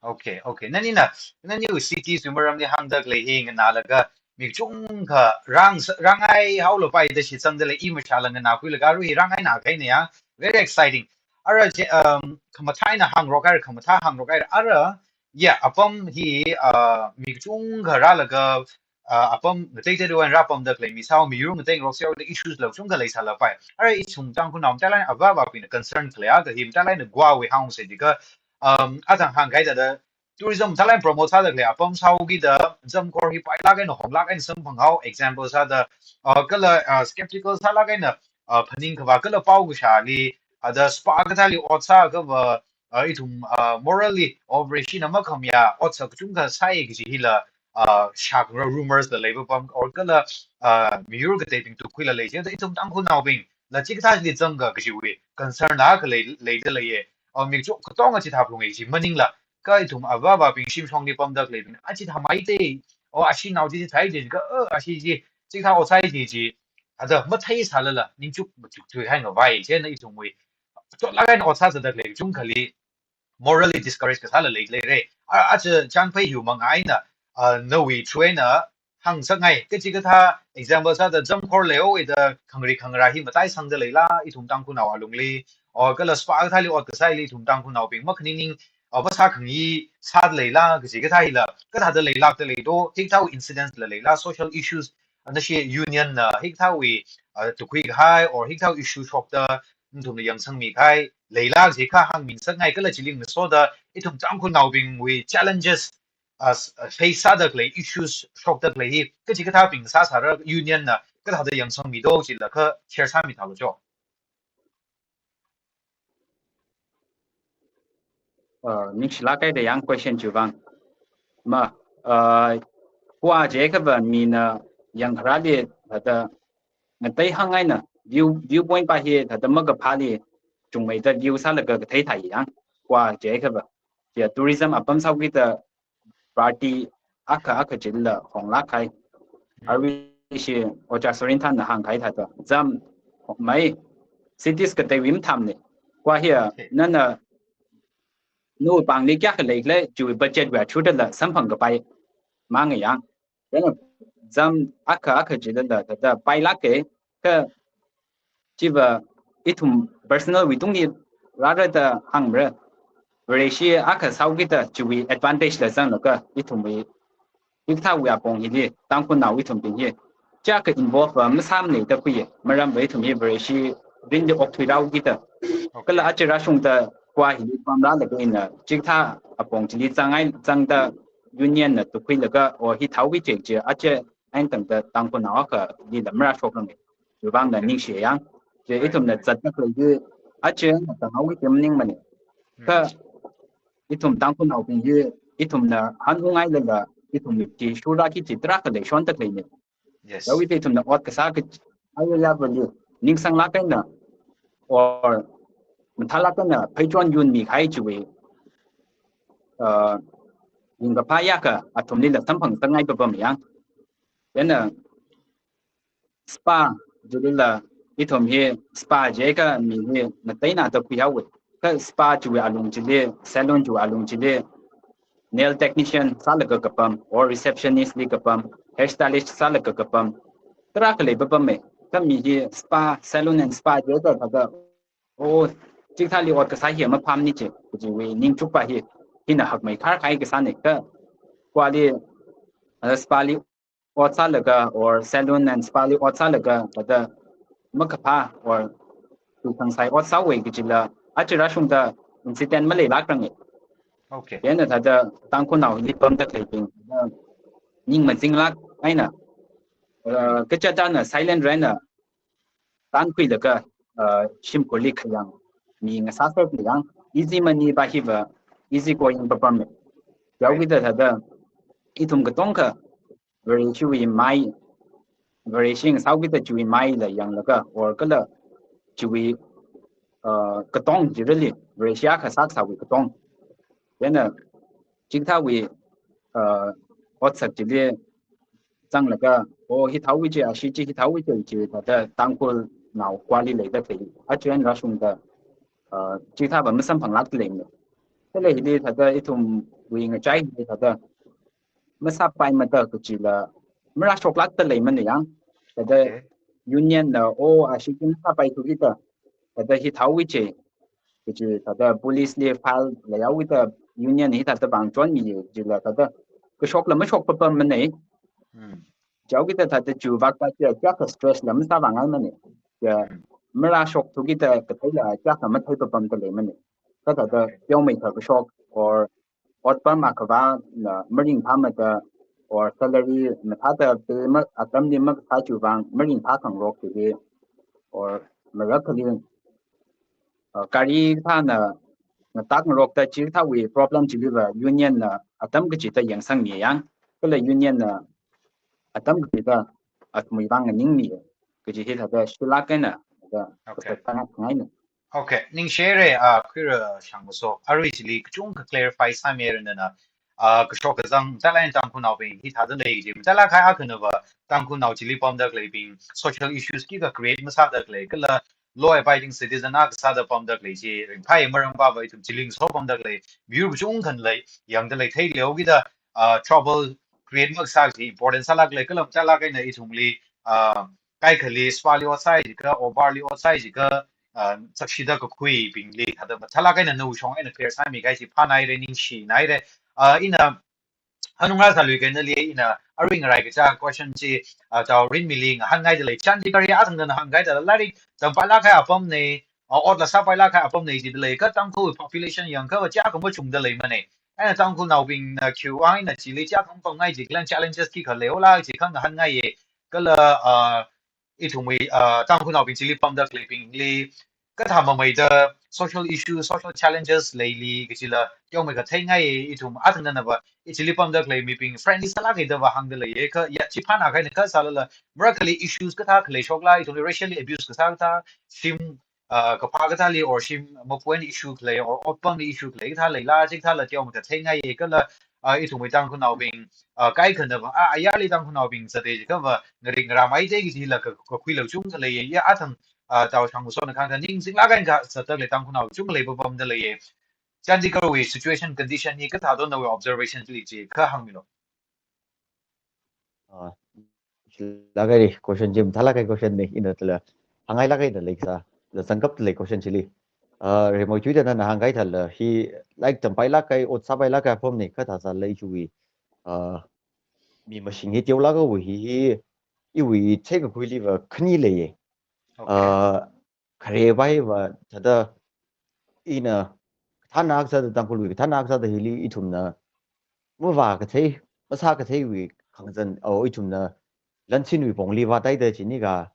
Okay, okay. Nanina, naniwui city wui maramli hāngda khalei hi nganālaga mi kachungkha rāng, rāngai haolapai da shitsangda lei, i mashāla nganākhuilaga arui hi rāngaina kahaina ya. Very exciting. Ara chi, um, khamathā eina hāngrok haira, khamathā hāngrok haira. Ara, yeah, apam hi, uh, mi kachungkha rālaga, uh, apam ngateiteida eina rāpamda khalei, misao miyur ngateingarok sāhaoda issues la kachungkha leisālapai. Ara ithum Tangkhulnao matailāk eina avā avābingna concern khalei akha hi matailāk eina Goa wui hāngsa jiakha, um, athang hāngkahai thāda tourism matailāk eina promote sāda khalei apam sāhaokida Jamkhor hi pailāk eina honglāk eina samphanghao, example sāda, uh, kala, uh, skeptical sālāk eina, uh, phaningkhavā kala pao kashāli, uh, thāda spa kathāli ot sāakhava, uh, ithum, uh, morally or Vareshina makhamayā otsak kachungkha sāi kaji hila, uh, shākhangarok rumors la leipapam, or kala, uh, miyur kateibing tukhuila lei. Chieina ithum Tangkhulnaobingla chikathāli zanga kajiwui concern la khalei, leida leiya. Or mi kachungkha katonga chithā phalunga kaji maningla, kha ithum avā avābing shimshongli pamda khaleibing, a chithā maite, or ashinao chi chithāi jiakha, uh, ashi chi chikathā ot sāi ji chi, thāda matheisālala ningchuk machuk chuihai ngavai. Chieina ithumwui chotlāk eina ot sāzāda khalei kachungkhali morally discourage kasāla lei, leira. A, aja Changphei hiwui manga eina, uh, nawui through eina hāngsakngai, kachikathā example sāda Jamkhor leihaoda khangri khangarā hi mataisangda leila ithum Tangkhulnao alungli, or kala spa kathāli ot kasāli ithum Tangkhulnaobing makhaning ning, uh, phasā khangi sāda leila, kachikathā hila kathāda leilākda lei do, hikathā incidents la leila, social issues, uh, nashi union na hikathāwui, uh, tukhui kahai or hikathā issue shokda nathumna yangsangmi kahai leila kaji kha hāngminsakngai, kala chili ngasoda ithum Tangkhulnaobingwui challenges, uh, s-, uh, face sāda khalei issues shokda khalei hi kachikathābing sāsāra, union na kathāda yangsangmi do chila kha share sāmithālu cho. Uh, ningshilāk kahai da yang question chiwui vang. Ma, uh, Goa jiakhava mina yangkharāli thāda ngatei hāngngaina view, viewpoint pa hi thāda makaphāli chungmeida view sālaga kathei thai yang. Goa jiakhava. Chi tourism apam sāhaokida party akha akha chilila honglāk kahai. Arui ishi Ojā Sorinthanna hāngkahai thāda, Zam mai, cities kateiwui mathāmana. Goa hiya, okay, nana nawui pāngli kayākha leikhala, chiwui budget wui athishurda la samphang kapai mang yang. Chieina zam akha akha chilila thāda pailāka, kha chiva ithum personal wui tungli rāra da hāngmara. Vareshi akha sāhaokida chiwui advantage la zanglaga ithumwui hikathāwui apong hili Tangkhulnao ithumbing hi chiyākha involve va masāmana da khuiya. Maramva ithum hi Vareshi rinli okthuirāhaokida. Okay. Kala aja rāshungda Goa hili pamrālaga ina chikathā apong chili zangngai, zangda union na tukhuilaga, or hithāhaoki kaji chi aja eina tangda Tangkhulnao akhali la marāshokrange. Chiwui vangna, okay, ningshi yang. Chi, right, ithumna, right, zatda khalei hi aja eina tanghaoki kaji maningmana. Hmm. Kha ithum Tangkhulnaobing hi ithumna hanungngailala ithumwui chi shurāki kaji tarākha leishonda khaleina. Yes. Chiwui vang ithumna ot kasā kaji, higher level li ningsanglāk eina or mathālāk eina pheichon yunmi kahai chiwui, uh, ringkaphā yākha athumlila samphang sāngai papam yang. Chieina spa, chilila ithum hi spa jiakha mi hi ngateina da khuihaowa. Kha spa chiwui alung chili, salon chiwui alung chili, nail technician sālaga kapam, or receptionist li kapam, hairstylist sālaga kapam, tarākha leipapama. Kha mi hi spa, salon and spa jiakha thāda, oh, chikathāli ot kasā hi maphāmana chi, kajiwui ningchuk pa hi, hina hakmeikhar kahai kasāna. Kha Goali, uh, spa li ot sālaga or salon and spa li ot sālaga thāda makaphā or tu khangsai ot sāhaowa kajila aja rāshungda incident maleilākrange. Okay. Chieina thāda Tangkhulnaoli pamda khaleibing, uh, ning mazinglāk eina, uh, kachātana silent eina tankhuilaga, uh, shimkhurli khayang mi ngasāserlei yang, easy money pa hiva easy going papam. Right. Chiwui vang thāda ithum katongkha Vareshiwui mai, Vareshi ngasāhaokida chiwui maila yanglaga, or kala chiwui, uh, katong chili, Vareshi akha sākasāwui katong Chieina chikathāwui, uh, otsak chili zanglaga, oh, hithāwui chi, ashi chi hithāwui chi, chi thāda Tangkhulnao kuali leida thei. Aja eina rāshungda, uh, chikathā va masamphanglākda leimana. Kala hili thāda ithumwui ngachai hili thāda masāpaimada kachila marāshoklākda leimana yang. Thāda Okay. union na, oh, ashi chi masāpaithu kida, thāda hithāwui chi, kaji thāda police li file leihaokida union hithāda vang chonmi kajila thāda kashokla mashok papamana. Hmm. Chihaokida thāda chiwui vak thāda chiya kha stress la masāvāngaimana. Ya, Hmm. marāshokthu kida katheila chiya kha mathei papamda leimana. Kha thāda Okay. teomeikha kashok or otpam akhavana maringphāmada or salary mathāda pay ma atamli makasā chiwui vang maringphā khangarok chili or marakhali, uh, gari thāna ngatak ngarokda chikathāwui problem chili va union na atam kachida yangsangmi yang, kala union na atam kachida athumwui vang nganingmi kaji hi thāda shilāk eina thāda Okay. kasā tanga thangaina. Okay, ningshire, ah, Khuira Shangmaso. Arui chili kachungkha clarify sāmira nana, ah, kashok kazang, mathālāk eina Tangkhulnaobing hithāda lei kaji, mathālāk eina akhana va Tangkhulnao chili pamda khaleibing, social issues kikha create masāda khalei, kala law abiding citizen akha sāda pamda khalei chi, ringphāi maram va va ithum chili ngaso pamda khalei, miyur kachungkhana lei, yangda lei theileo kida, ah, trouble create makasā chi important sālāk lei, kala mathālāk eina ithumli, ah, kaikhali spali ot sāi jiakha, obarli ot sāi jiakha, ah, sakshida kakhuibingli, thāda mathālāk eina nawui shong eina clear sāmi kahai chi phānaire, ningshinaire. Ah, ina hanung rāsālui kha nali, ina arui ngarai kachā question chi, ah, Tao Rinmili ngahānngaida lei. Chandigarh hi athang nana hāngkahai thāda lairik tampailāk kahai apamna, ah, otla sāpailāk kahai apamna jida lei. Kha Tangkhul population yangakha va chiya kha machungda leimana. Eina Tangkhulnaobingna khiwui vang eina chili chiya kha mapamngai jikhala challenges kikha leihaola chi kha ngahānngaiye. Kala, ah, ithumwui, ah, Tangkhulnaobing chili pamda khaleibingli kathā mameida social issue, social challenges leili kachila teomeikha theingaiye. Ithum athang nana va, i chili pamda khalei mibing friendly sālāka da va hāngda leiye. Kha ya chi phānakha eina kha sālala, marakhali issues kathā khalei shokla, ithumli racially abuse kasā kathā, shim, ah, kaphā kathāli or shim mapuan issue khalei or otpamli issue khalei kathā leila, chikathāla teomeikha theingaiye. Kala, ah, ithumwui Tangkhulnaobing, ah, kaikhana va, ah, ayarli Tangkhulnaobing zate jiakha va, ngarik ngarāmeida kajila ka, kakhuila chungkha leiye. Ya athang, ah, Tao Shangmasona khangkha ningchinglāk eina kazatda khalei Tangkhulnao chungkha lei papamda leiye. Chandigarh wui situation condition hi kathāda nawui observation chili chi kha hāngmilu. Ah, lāk kahai question chi mathālāk kahai question na, ina thāla hāngngailāk kahai thāla leikasā, la zangkapda lei question chili. Ah, rimeithuida nana hāngkahai thāla hi, lairik tampailāk kahai, ot sāpailāk kahai apamna, kathā sālala chiwui, ah, mi mashing hi teolākhaowui hi, hi, iwui theikakhuili va khani leiye. Okay. Ah, khare pai va thāda ina kathāna akha sāda, Tangkhulwui kathāna akha sāda hili ithumna mavākathei, masākatheiwui khangazan, oh, ithumna lansinwui pongli vātaida chini kha,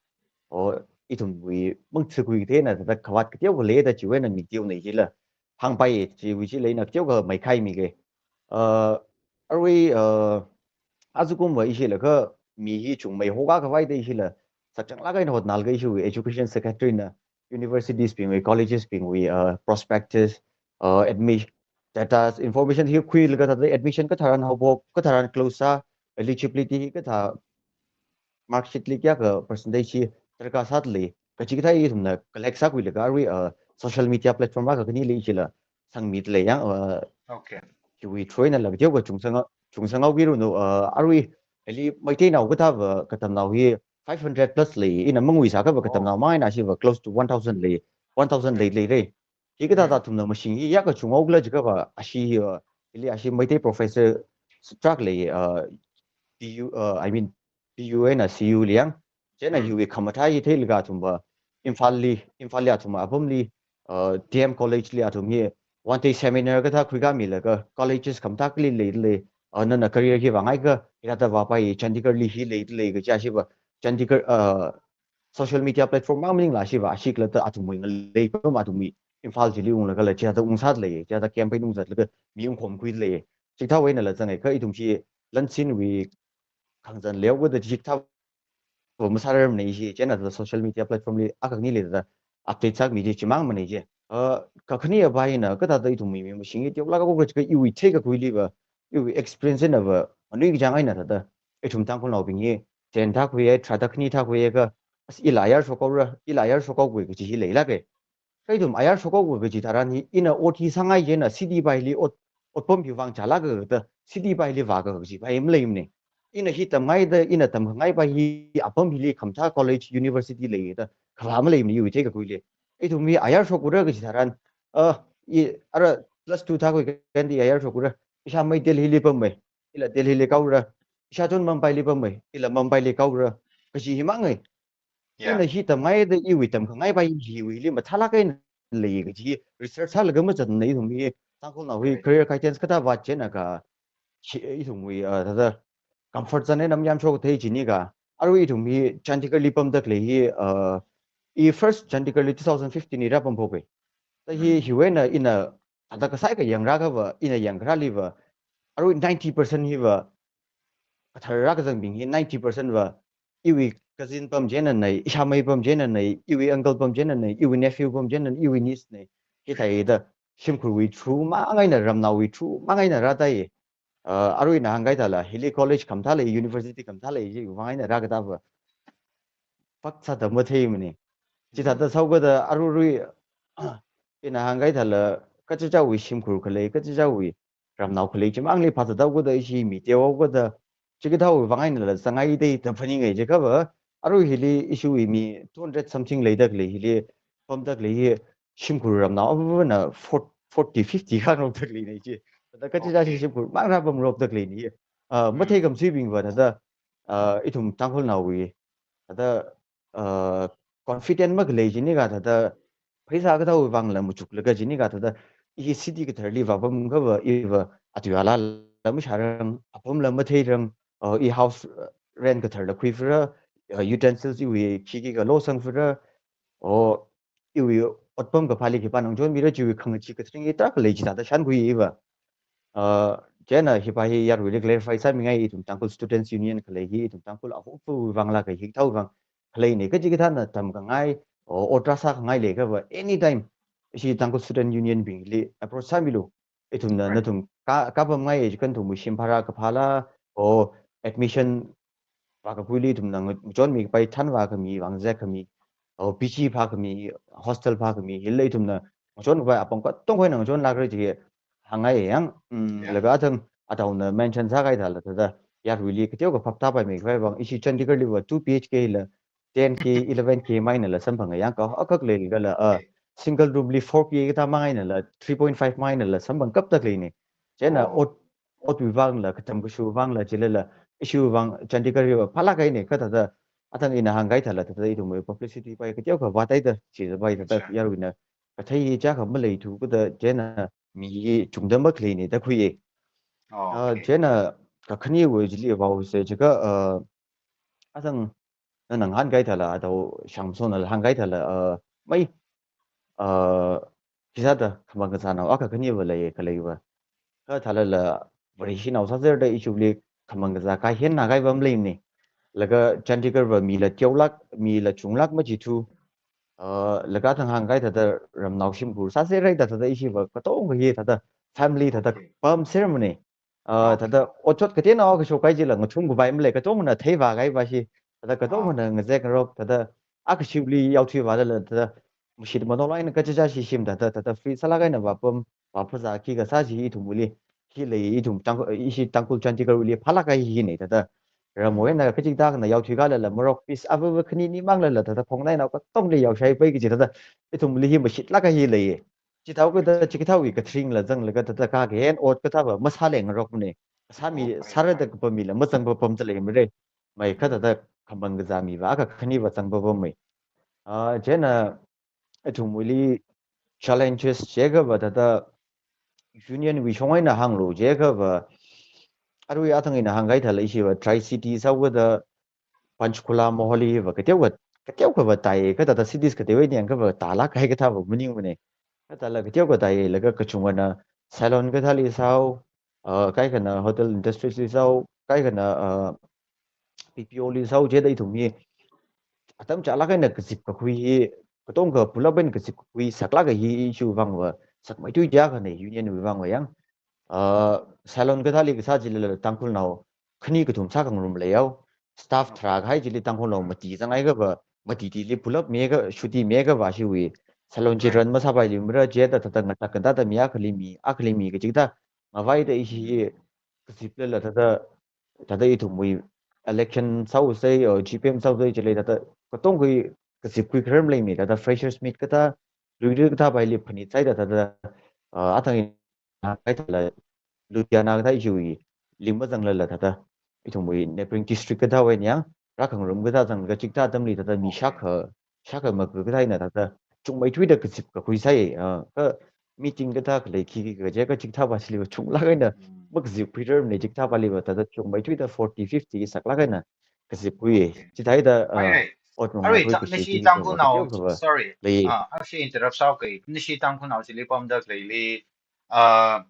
oh, ithumwui mangthukhui katheina thāda khavāt kateokha leida chiwui eina mi teona chila hāngpai, chiwui chila ina kateokha meikhaimi ke. Uh, arui, uh, ajakum va ishila kha mi hi chungmei hokakhavai da ishila sakchanglāk eina hotnālaga ishiwui education secretary na universities bingwui, colleges bingwui, uh, prospectus, uh, admi-, data, information hi khuilaga thāda admission katharan haophok, katharan close sā, eligibility hi kathā, mark sheet li kayākha percentage hi darkar sāda lei, kachikathā ithumna collect sākhuilaga arui, uh, social media platform akha khanili chila sangmida lei yang, uh, Okay. chiwui through einala kateokha chungsanga, chungsanghaokiranu, uh, arui, hili Meiteinao kathā va katamnao hi five hundred plus lei, ina mangui sākha va Oh. katamnao mang eina ashiva close to one thousand lei, one thousand lei, Hmm. leire. Hikathāda Hmm. athumna mashing hi yākha chunghaokhala jiakha va, ashi hi, uh, hili ashi Meitei professor sutrak lei, uh, P U, uh, I mean, P U eina C U li yang. Chieina Hmm. hiwui khamathā hi theilaga athum va Imphalli, Imphalli athum apamli, uh, D M College li athum hi one day seminar kathā khuikāmilaga colleges khamathāli leida lei, uh, nana career hi vāngaikha hithāda vāpai, Chandigarh li hi leida lei kachi ashiva Chandigarh, uh, social media platform mang maningla ashiva, ashi khalatta athumwui ngalei pam athumwui Imphal chili unglagala chithāda ungsāda lei, chithāda campaign ungzatlaga mi ungkhomkhuida lei. Chithāwui einala zanghaiakha ithum chi lansinwui khangazan leihaoda chithā va masārarmana chi, chieina thāda social media platform li akha khani leida update sāmi chi chimangmana chi. Uh, kakhane apai hina, kathāda ithum mi, mi mashing hi teolāk haoka jiakha iwui theikakhuiliva, iwui experience nava, manui kachang eina thāda, ithum Tangkhulnaobing hi, ten thākhuiya, tharāda khani thākhuiya kha, as ila ayar shokhaora, ila ayar shokhaokhui kaji hi leilāka. Kha ithum ayar shokhaokhui kaji tharan hi, ina ot hi sāngai chieina, city paili ot, otpam hiwui vang chālāka da, city paili vāka kaji pai maleimana. Ina hi tamngaida, ina tamkhangai pai hi, apam hili khamathā college, university leida, khavā maleimana iwui theikakhuili. Ithum hi ayar shokhaora kaji tharan, ah, i, ara plus two thākhui kandi ayar shokhaora, ishāmei Delhili pammei, ila Delhili kahaora, ishāchon Mumbaili pammei, ila Mumbaili kahaora, kaji hi mangai. Yeah. Ina hi tamngaida iwui tamkhangai pai hiwuili mathālāk eina lei kaji research sālaga mazatna ithum hi Tangkhulnao hi, okay, career guidance kathā vāchieina kha, hi, ithumwui, uh, thāda comfort zone eina mayamshok thei chini kha, arui ithum hi Chandigarhli pamda khalei hi, uh, i first Chandigarhli two thousand fifteen li rāpamphokka. Thāda hi, mm, hiwui eina ina thāda kasai kayāng rākhava, ina yāngkharāliva, arui ninety percent hiva, kathar rākazangbing hi ninety percent va, iwui cousin pam chieina nei, ishāmei pam chieina nei, iwui uncle pam chieina nei, iwui nephew pam chieina nei, iwui niece nei, hithāda shimkhurwui through mang eina, ramnaowui through mang eina rātāi. Uh, arui ina hāngkahai thāla, hili college khamathā lei, university khamathā lei, chiwui vang eina rākatāva, pāksāda matheimana. Chithāda sāhaokada aruirui, ina hāngkahai thāla, kachichāwui shimkhur khalei, kachichāwui ramnao khalei chimangli phāzathaokada, ishi mi teohaokada, chikathāwui vang einala sāngaida da phaningai jiakhava, arui hili ishiwui mi two hundred something leida khalei hili, pamda khalei hi, shimkhur ramnao avāvana for-, forty, fifty khangarokda khaleina chi. Thāda kachichāshi, okay, shimkhur mang rāpamngarokda khaleina. Uh, mm, mathei khamasuibingva thāda, uh, ithum Tangkhulnaowui, thāda, uh, confident makhalei chini kha thāda, pheisā kathāwui vangla machuklaga chini kha thāda, i city katharli vāpamkhava iva atui alala mashārang, apamla matheirang, uh, i house, uh, rent katharla khuiphara, uh, utensils iwui khikhi kalo sangphara, o iwui otpam kaphāli khipāna ngachonmira chiwui khangachee kathring hi tarākha lei chithāda shānkhui iva. Uh, chieina hi pai hi yaruili clarify sāmingai, ithum Tangkhul Students Union khalei hi, ithum Tangkhul ahupu vangla kha hikathāwui vang khaleina, kachikathāna tamkhangai, o, ot rāsākhangai leikhava, anytime, ishi Tangkhul Student Union bingli approach sāmilu. Ithumna, right, nathum ka, kapamngai jiakha nathumwui shim bhara kaphāla, o, admission vākakhuili ithumna nga-, ngachonmikapai thanvā khami, vāngazek khami, o, P G phākhami, hostel phākhami, hila ithumna ngachonkapai apam katonga eina ngachonlākra chi hāngngai yang, mm, yeah, laga athang ataona mention sākahai thāla thāda, yaruili kateokha phap tāpaimikapai vang, ishi Chandigarhliva two B H K la ten K, eleven K mainala samphanga yang, kha akak leilakhala, uh, okay, single room li four K kathā mang einala, three point five mang einala samphang kapda khaleina. Chieina, oh, ot, otwui vangla, katam kashu vangla, chilala, ishiwui vang Chandigarh hiva phālāk kahaina, kha thāda, athang ina hāngkahai thāla thāda, ithumwui publicity pai kateokha vātāida, chipai thāda, acha, yaruina kathei hi chiyākha maleithu kha da, chieina mi hi chungda makhaleina da khuiya. Oh, ah, okay. Chieina kakhaniwui chili vāhaosa jiakha, ah, athang nana ngahānkahai thāla, atao Shangmasonala hāngkahai thāla, ah, mai, ah, khisāda khamang kazānao akha khaniva leiya khaleiva. Kha thālala Vareshinao sāserda ishiwuili khamang kazā kahenna kahaiva maleimana. Laga Chandigarhva mila teolāk, mila chunglāk machithu. Ah, laga athang hāngkahai thāda ramnao shimkhur sāserhaida thāda ishiva katonga hi thāda family thāda, okay, pamsermana. Ah, ah, okay, thāda otshot kateonao akha shokkahai chila ngathumkapai malei, katongana theivākahaiva shi, thāda, ah, katongana ngazek ngarok, thāda akha shimli yaothuivālala, thāda mashit manolāk eina kachichāshi shim thāda, thāda free sālāk eina vāpam, vāphazā khikha sāshi ithumwuili, hi lei ithum Tang-, ishi Tangkhul Chandigarhwuili phālāk kahai hina thāda. Ramwui eina kachikathāna yaothuikālala marok piece avāva khani ni manglala thāda khongnainao katongli yaoshaipai kaji thāda, ithumwuili hi mashitlāk kahai hi leiya. Chithākha da chikathāwui kathringla zanglaga thāda kha kahen ot kathāva masāleng ngarokmana. Sāmi, oh, sāra da kapam mila mazangpapam da leimara. Mai kha thāda khamang kazā miva akha khaniva zangpapam mai. Ah, chieina ithumwuili challenges jiakhava thāda union wui shong eina hānglu jiakhava, arui athang ina hāngkahai thāla ishiva Tri-City sāhaoda Panchkula, Mohali va kateokha, kateokhava tāi, kha thāda cities kateo eina yangkhava tālāk kahai kathāva maningmana. Kha thāla kateokha tāi, laga kachungana salon kathāli sāhao, ah, kaikhana hotel industries li sāhao, kaikhana, ah, B P O li sāhao, chida ithum hi atam chālāk eina kazip kakhui hi katongkha pullap eina kazipkakhui saklāka hi issue vangva sakmeithui jiakhana union wui vangva yang. Uh, salon kathāli kasā chilala Tangkhulnao khani kathum sākhangarum leihao. Staff tharā kahai chili Tangkhulnao mati zanghaiakhava, matitili pullap miakha, shuti miakhava ishiwui salon chi run masāpaili mara jida thāda ngatak kathāda mi akhali mi, akhali mi kaji kathā ngavaida ishi kaziplala thāda, thāda ithumwui election sāusai, or G P M sāusai chili thāda katongkha kazipkhui kharar maleimi, thāda freshers meet kathā, luira kathāpaili phanit sāida thāda, uh, athang kaithala Ludhiana kathā ishiwui lim mazanglala thāda ithumwui neighboring district kathāwui eina yang rākhangarum kathā zanglaga chikathā atamli thāda mi shākha, shākha maka kathā eina thāda chungmeithuida kazipkakhui sāi, ah, kha meeting kathā khalei khikhi kaje kha chikathāpa chiliva chunglāk eina makazipkhuirar mane, chikathāpaliva thāda chungmeithuida forty fifty saklāk eina kazipkhui. Chithāda, ah, ot mangakhui kashi nashi Tangkhulnao, sorry, ah, ashi interrupt sāuke, nashi Tangkhulnao chili pamda khaleili, ah,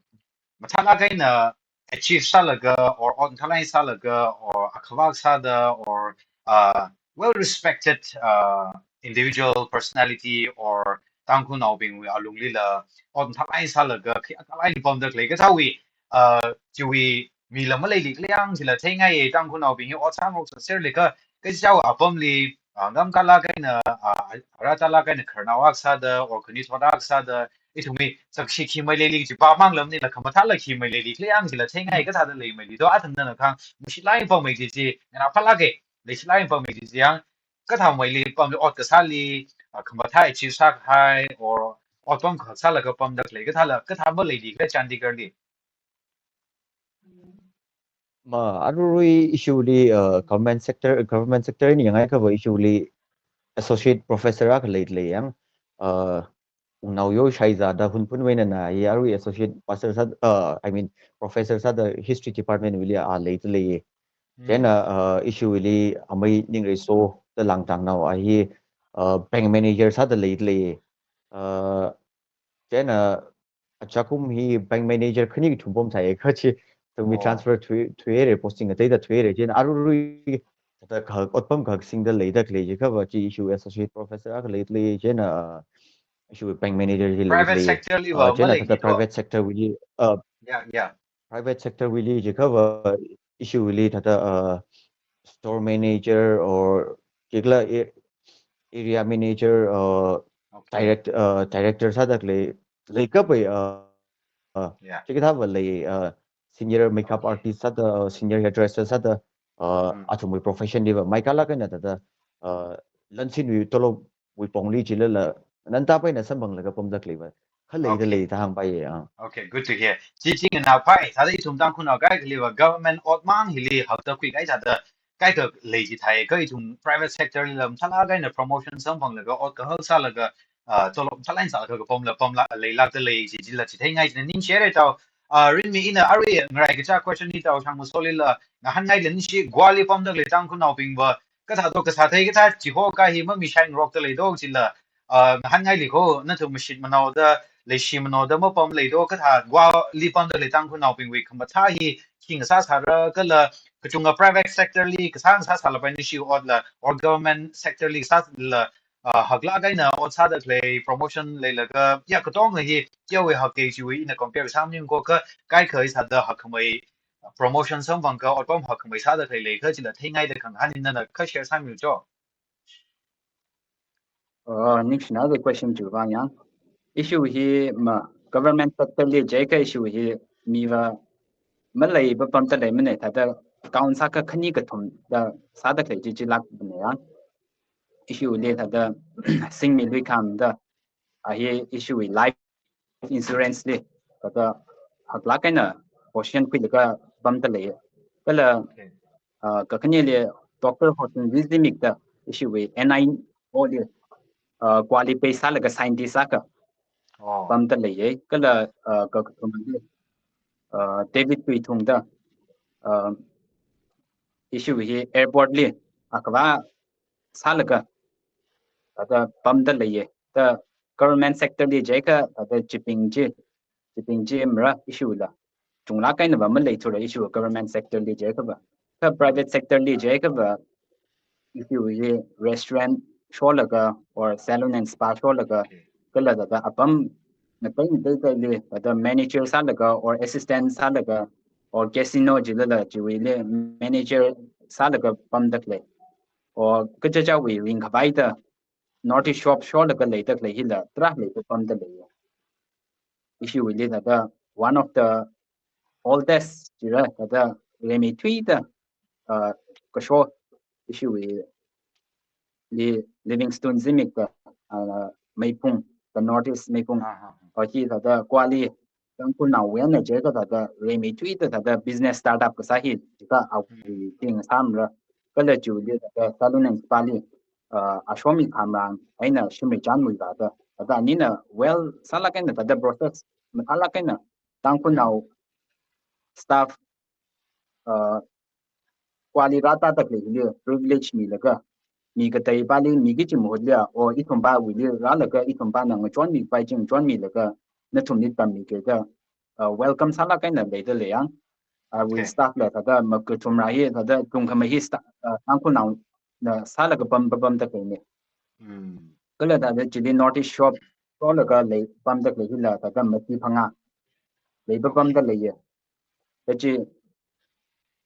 mathālāk eina achieve sālaga, or ot mathālāk eina sālaga, or akhavak sāda, or, uh, well respected, uh, individual personality, or Tangkhulnaobingwui alunglila ot mathālāk eina sālaga, khi akalāk eina pamda khalei kathāwui, uh, chiwui mila maleili khala yang chila theingaiye. Tangkhulnaobing hi ot sāngarok sāserlaga, kachichāwui apamli, ah, ngamkalāk eina, ah, arātalāk eina khararnao akha sāda, or khanuithot akha sāda, ithumwui sakshi khi maleili kajipa manglamnila khamathāla khi maleili khala yang chila theingai, kathāda leimeili do, athang nana kahāng mashitlāk eina pammeili kaji chi, nganāphālāke, leishitlāk eina pammeili kaji yang, kathāmeili pamli ot kasāli, ah, khamathā achieve sākahai, or ot pamkahak sālaga pamda khalei kathāla, kathā maleili khala Chandigarhli. Ma, aruirui ishiwuili, uh, government sector, government sector eina yanghaiakhava ishiwuili associate professor akha leidalei yang, uh, Wungnaoyo Shaiza da Hunphunwui einana, hi arui associate pastor sā, uh, I mean, professor sāda history department wuili a leidalei. Hmm. Chieina, uh, ishiwuili amei Ningreiso da Langtangnao, a hi, uh, bank manager sāda leidalei. Uh, chieina, achakum hi bank manager khani kathum pamsai kachi, tangmi, oh, transfer thui, thuihaira, posting ateida thuihaira, chieina aruirui thāda kahak, ot pamkahak singda leida khalei jiakhava chi ishiwui associate professor akha leidalei, chieina, uh, ishiwui bank manager hi leidalei. Private sector liva, uh, chieina maleili thāda do. Private sector wuili, uh, yeah, yeah. Private sector wuili jiakhava ishiwuili thāda, uh, store manager or khikhala a-, area manager, uh, okay, direct-, uh, director sāda khalei, leikapai, uh, uh, yeah, chikathāva lei, uh, senior makeup, okay, artist sāda, uh, senior hairdresser sāda, uh, mm, athumwui profession liva maikhalāk eina thāda, uh, lansinwui tolopwui pongli chilala, ngantāpai eina samphanglaga pamda khaleiva kha leida, okay, lei da hāngpaiye, ah. Okay, good to hear. Chi chi nganāphai, thāda ithum Tangkhulnao kaikhaliva government ot mang hili hakda khuikahai thāda kaikha lei chithāi, kha ithum private sector lila mathālāk eina promotion samphanglaga, ot kahak sālaga, ah, tolop mathālāk eina sālaga pamla, pamla, leilākdalei chi, chila chitheingai china ningshihaira tao. Ah, Rinmi, ina arui ngarai kachā question hi tao Shangmasolila ngahānngailei, nashi Goali pamda khalei Tangkhulnaobingva kathā do, kasā thei kathā chihoka hi mamishaingarokdalei do chila, uh, ngahānngailei kho, nathum mashit manaoda, leishi manaoda mapamlei do, kathā Goali pamda khalei Tangkhulnaobingwui khamathā hi khi ngasāsāra, kala kachunga private sector li kasā ngasāsālapai nashi otla, or government sector li kasāla, uh, haklāk eina ot sāda khalei, promotion leilaga, ya, katonga hi chiwui hak kachiwui ina compare sāmaningko, kha kaikha sāda hakkhamei promotion samphangakha, otpam hakkhamei sāda khalei leikha chila theingaida khangahān eina nana kha share sāmilu cho. Uh, ningshina the question chiwui vang yang. Issue hi ma government sector li jiakha issue hi miva maleiva pamda leimana, thāda count sākha khani kathum da sāda khalei chi chilākmana yang. Issue li thāda singmi luikhamda, a hi issue hi life insurance li, thāda haklāk eina portion khuilaga pamda lei. Kala, okay, uh, kakhaneli Doctor Hosen Rizimik da ishiwui N I O li, uh, Goali base sālaga scientist akha, oh, pamda leiye. Kala, uh, kakathumali, uh, David Tuithung da, uh, ishiwui airport li akhavā sālaga, thāda pamda leiye. Thāda government sector li jiakha, thāda Chiping chi, Chiping chi mara issue la. Chunglāk einava maleithura issue government sector li jiakhava. Kha private sector li jiakhava issue hi restaurant sholaga or salon and spa sholaga, kala thāda apam ngateiteiteili thāda manager sālaga or assistant sālaga or casino jilala chiwuili manager sālaga pamda khalei or kachichāwui ringkhavai da North East Shop sholaga leida khalei hila tarākha leida pamda leiya. Ishiwuili thāda one of the oldest jira thāda rimeithuida, uh, kasho ishiwuili Livingstone Zimik da, uh, meiphung, the North East meiphung. Aha. Or hi thāda Kuali Tangkhulnaowui eina jikha thāda rimeithuida thāda business startup kasā hi jikha awui thing samra. Kala chiwuili thāda salon and spa li, uh, ashomi khamrang eina shimli chānwui thāda. Thāda anina well sālāk eina thāda process mathālāk eina Tangkhulnao staff, uh, Kuali rātāda khalei hili privilege milaga, mi kateipali mi kachi mahutli, o ithumpawuili rālaga ithumpana ngachonmipai chi ngachonmilaga nathumli tammikida, uh, welcome sālāk eina leida leiya. Awui Okay. staff la thāda makathumra hi thāda tungkhamei hi sta-, uh, Tangkhulnaona sālaga pam, pam, pamda khaleina. Mm. Kala thāda chili North East Shop sholaga lei pamda khalei hila thāda mati phangā lei pam, pamda Okay. leiya. Kachi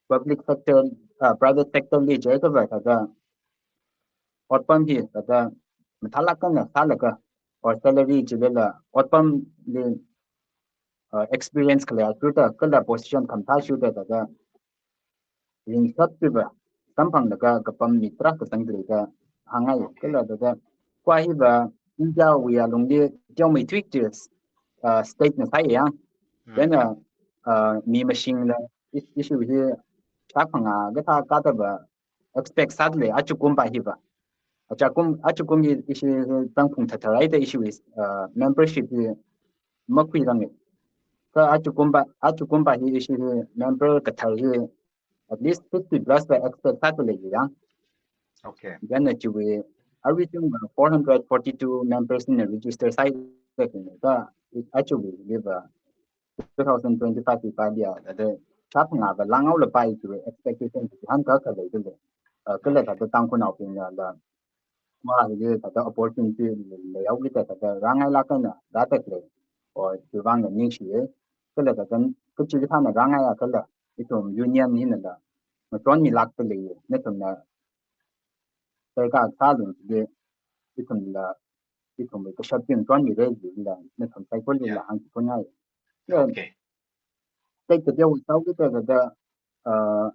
public sector, uh, private sector li jikha thāda otpam hi thāda mathālāk eina sālaga or salary jilala otpamli, uh, experience khalei athishurda kala position khamathā athishurda thāda ringshat chiva samphanglaga kapam mi tarākha zangda leida hāngngai. Okay. Kala thāda Kuali hiva India wuiya lungli teomeithui chi, uh, state na sāya. Mm. Then, uh, uh, mi mashingla is-, ishiwui hi shāphangā kathā kathāva expect sāda lei ajakumva hiva. Ajakum, ajakum hi ishi hi tangphung thatharai da ishiwui, uh, membership hi makhuirange. Kha ajakumva, ajakumva hi ishi hi member kathar hi at least fifty plus va expect sāda leiya. Okay. Then chiwui, arui chungva four hundred forty-two members na register sāda khaleina. Kha achiwui liva two thousand twenty-five li paliya, thāda shāphangāva langhaolapai chiwui expectation chi hāngkakha leida lei. Uh, kala Okay. thāda Tangkhulnaobingnala Kuali hili thāda opportunity leihaokida thāda rāngailāk eina rāda khalei. O, chiwuivang ningshiya. Kala thāda kachi kathāna rāngaiakhala ithum union hinala ngachonmilākda leiya. Nathumna tarākha sālu jida ithumla, ithumwui kashap chi ngachonmira jida nathum saikorali Yeah. la hāngchiphungai. Yeah. Okay. State kateo sāhaokida thāda, uh,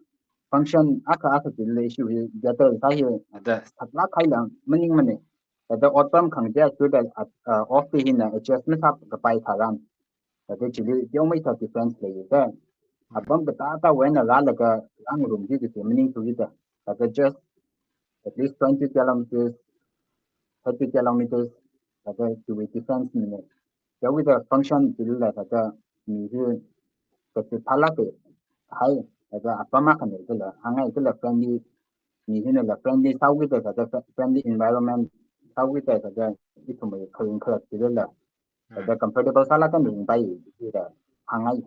function akha akha chili ishiwui gather sā hi thāda saklāk kahaila maningmana. Thāda otpam khangatei athishurda, uh, off day hina adjust masākapai tharan. Thāda chili teomeithui difference leida. Mm. Apam katātā wuina rālaga rāngarumki kachi maningthuda. Thāda just at least twenty kilometers, thirty kilometers, thāda chiwui difference mina. Chiwuida function chilila thāda mi hi kachi phālāka hai, thāda apam akhana kala, hāngngai kala friendly, mi hinala friendly sāhaokida thāda fri-, friendly environment sāhaokida thāda ithumwui kharing khalat chilila thāda Hmm. comfortable sālāk eina ringpai jida hāngngai.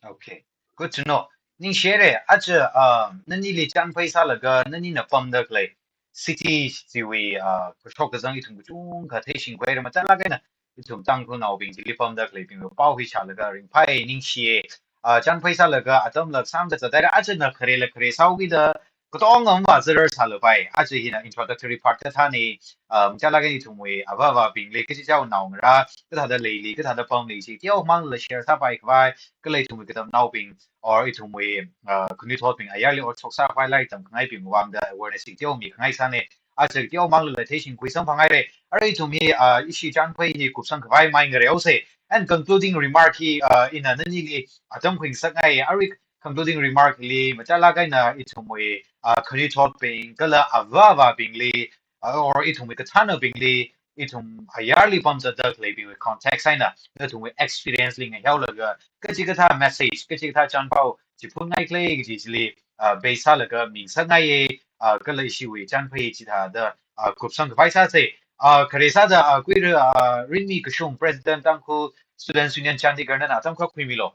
Okay. Good to know. Ningshire, aja, uh, nanili chānphai sālaga, nanina pamda khalei city chiwui, uh, kashok kazang ithum kachungkha theishingkhuira, machālāk eina ithum Tangkhulnaobing chili pamda khaleibingwui pao hi shālaga ringphai, ningshiye. Uh, chānphai sālaga atamla sāngkazat haira, ajana kharela khare sāhaokida, katonga mavāzarar sālapai. Aja hina introductory part kathāna, uh, machālāk eina ithumwui avā-avābingli, kachichāwui naongarā, kathāda leili, kathāda pamli chi teomangla share sāpai khavai, kala ithumwui katamnaobing, or ithumwui, uh, khanuithotbing ayarli otshok sākhavai lairik tamkhangaibing vangda awareness chi teomi khangai sāna. Aja teomangla theishingkhui samphanghaira. Arui ithum hi, uh, ishi chānphai hi kupsang khavai mai ngareosa. And concluding remark hi, uh, ina nanili atam khuingasakngai. Arui concluding remark li machālāk eina ithumwui, uh, khanuithotbing kala avā-avābingli, uh, or ithumwui kathānabingli, ithum ayarli pamzatda khaleibingwui context eina, nathumwui experience li ngahānlaga, kachikathā message, kachikathā chānpao chiphunngaiklei kaji chili, uh, base sālaga mingasakngaiye, uh, kala ishiwui chānphai chithāda, uh, kupsang khavai sāsa. Uh, khare sāda, uh, khuira, uh, Rinmi Kashung, President Tangkhul Students Union Chandigarh, nana atam khuimilu.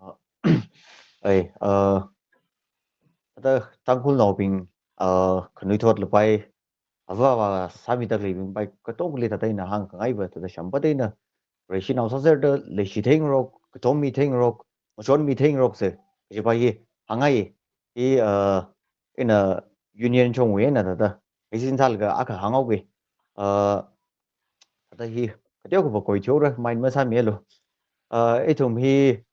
Uh, ai, uh, thāda Tangkhulnaobing uh, khanuithot lapai, ava ava sāmida khaleibing pai katongali thāda ina hāngkhangai va thāda shamba da ina, Vareshi nao sāserda leishi theingarok, katom mi theingarok, machon mi theingarok se, kaji pai hi hāngngai. Hi, uh, ina union chungwui eina thāda, hi sin sālaga akha hānghaoki. Uh, thāda hi, kateokha va koi theora, mind masāmilu. Uh, ithum hi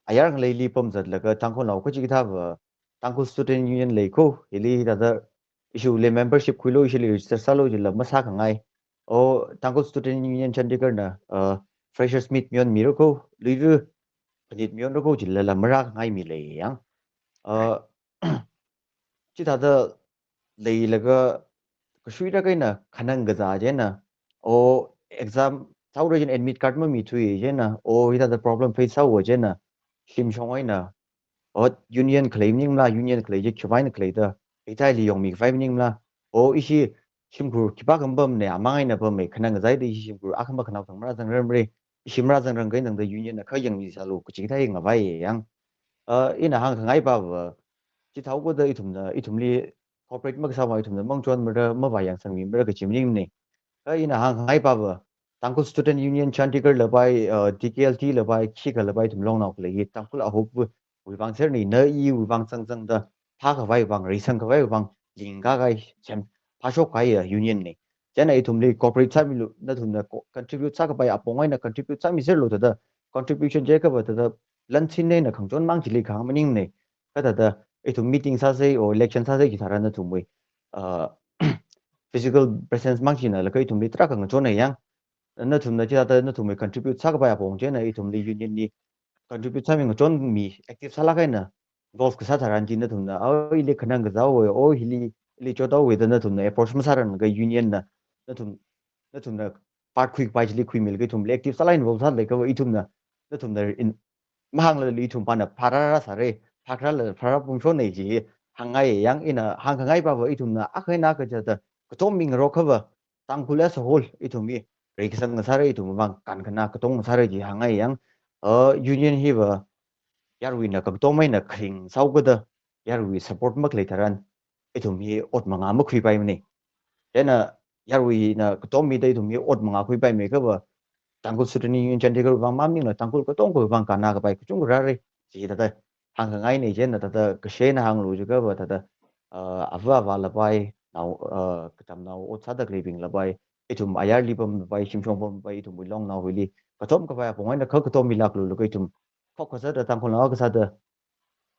ayar ngaleili pamzatlaga Tangkhulnao kachikathā va, Tangkhul Student Union lei ko, hili thāda issue le membership khuilu, issue le register sālu jila masākhangai. O, Tangkhul Student Union Chandigarh na, uh, freshers meet mionmira ko, luira, phanit mionra ko jilala marākhangai mi lei yang. Uh, chithāda leilaga kashuira kaina khanang kazā chieina, o, exam thaora chieina admit card mamithui chieina, o, hithāda problem face sāhaowa chieina, shimshong eina, o, union khalei maningmala, union khalei chi khiwui eina khaleida, hithāli yongmikhavai maningmala, o, ishi shimkhur khipākha mapamne, amang eina pamme, khanang kazāda ishi shimkhur akha makhanao thang marāzangrarmara, ishi marāzangrang kahaina tangda union na kha yangmi sālu, kachikathā yangngavai yang. Uh, ina hāngkhangai pa va, chithāhaoda ithumna, ithumli cooperate makasā va ithumna mangachonmara, mavāyangsangmimara kaji maningmane. Kha ina hāngkhangai pa va, Tangkhul Student Union Chandigarh lapai, uh, T K L T lapai, khikha lapai ithum longnao khalei hi, Tangkhul ahop wui vang serni, na iwui vang zangzangda, phākhavai vang, reisangkhavai vang, lingkakahai, sem, phāshokkahai, uh, union ne. Chieina ithumli cooperate sāmilu, nathumna co-, contribute sākapai apong eina contribute sāmiserlu thāda, contribution chi kha va thāda, lansin eina khangachon mang chili kahāng maningmane. Kha thāda, ithum meeting sāsei, o election sāsei chitharan nathumwui, uh, physical presence mang china laga ithumli tarākha ngachonna yang, nathumna chithāda nathumwui contribute sākapai apong chieina ithumli union li contribute sāmi ngachonmi active sālāk eina involve kasā tharan chi nathumna, o, hili khanang kazāhaowa, o, hili, hili chothaowa da nathumna approach masāranga union na, nathum, nathumna part khuikapai chili khuimilaga ithumli active sālāk involve sālaga va ithumna, nathumna in, mahānglala ithum pana phārāra sāra, phārāla phārā pungshonna chi hāngngai yang. Ina hāngkhangai pa va ithumna akha eina akha chithāda katom mi ngarok kha va, Tangkhul as a whole, ithum hi reikasang ngasāra, ithum vang kankhana katong ngasāra chi hāngngai yang. Uh, union hi va, yarwuina kakatom eina kharing sāhaokada, yarwui support makhalei tharan, ithum hi ot mangā makhuipaimane. Chieina yarwuina katommida ithum hi ot mangā khuipaimei kha va, Tangkhul Student Union Chandigarh vang maningla, Tangkhul katongawui vang kannakapai kachungkha rāra, chi thāda hāngkhangaine. Chieina thāda kashe eina hānglu jiakha va thāda, uh, ava avā lapai, nao, uh, katamnao ot sāda khaleibing lapai, ithum ayarli pam lapai, shimshong pam lapai, ithumwui longnaowuili katom kapai apong eina kha katom milāklu laga ithum khokkha sāda, Tangkhulnao akha sāda,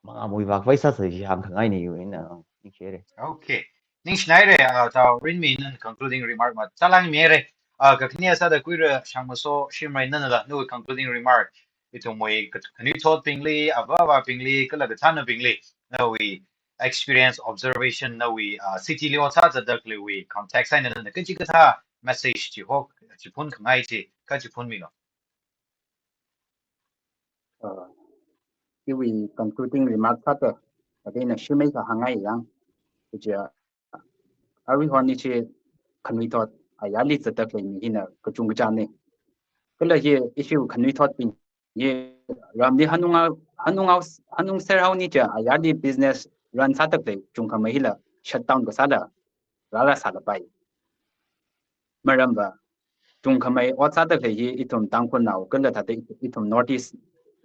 mangā mui vak vai sāsa chi hāngkhangaine, iwui eina, uh, ningshire. Okay. Ningshinaire, uh, Tao Rinmi, nana concluding remark mazanglaga mire. Uh, kakhane sāda Kuira Shangmaso Shimray, nanala nawui concluding remark, ithumwui kha-, khanuithotbingli, ava avābingli, kala kathānabingli, nawui experience, observation, nawui, uh, city li ot sāzatda khaleiwui context eina nana kachikathā message chi ho, chi phunkhangai chi, kha chi phunmilu. Uh, iwui concluding remark thāda, thāda ina shimei kahāngngai yang, kaja, aruihon ishi khanuithot ayarli zatda khalei mi hina kachungkha chānne. Kala hi ishi khanuithotbing hi ramli hanunga, hanunga, hanungser haoni chiakha ayarli business run sāda khalei chungkhamei hila shutdown kasāla rāra sālapai. Maramva, chungkhamei ot sāda khalei hi ithum Tangkhulnao kala thāda ithum North East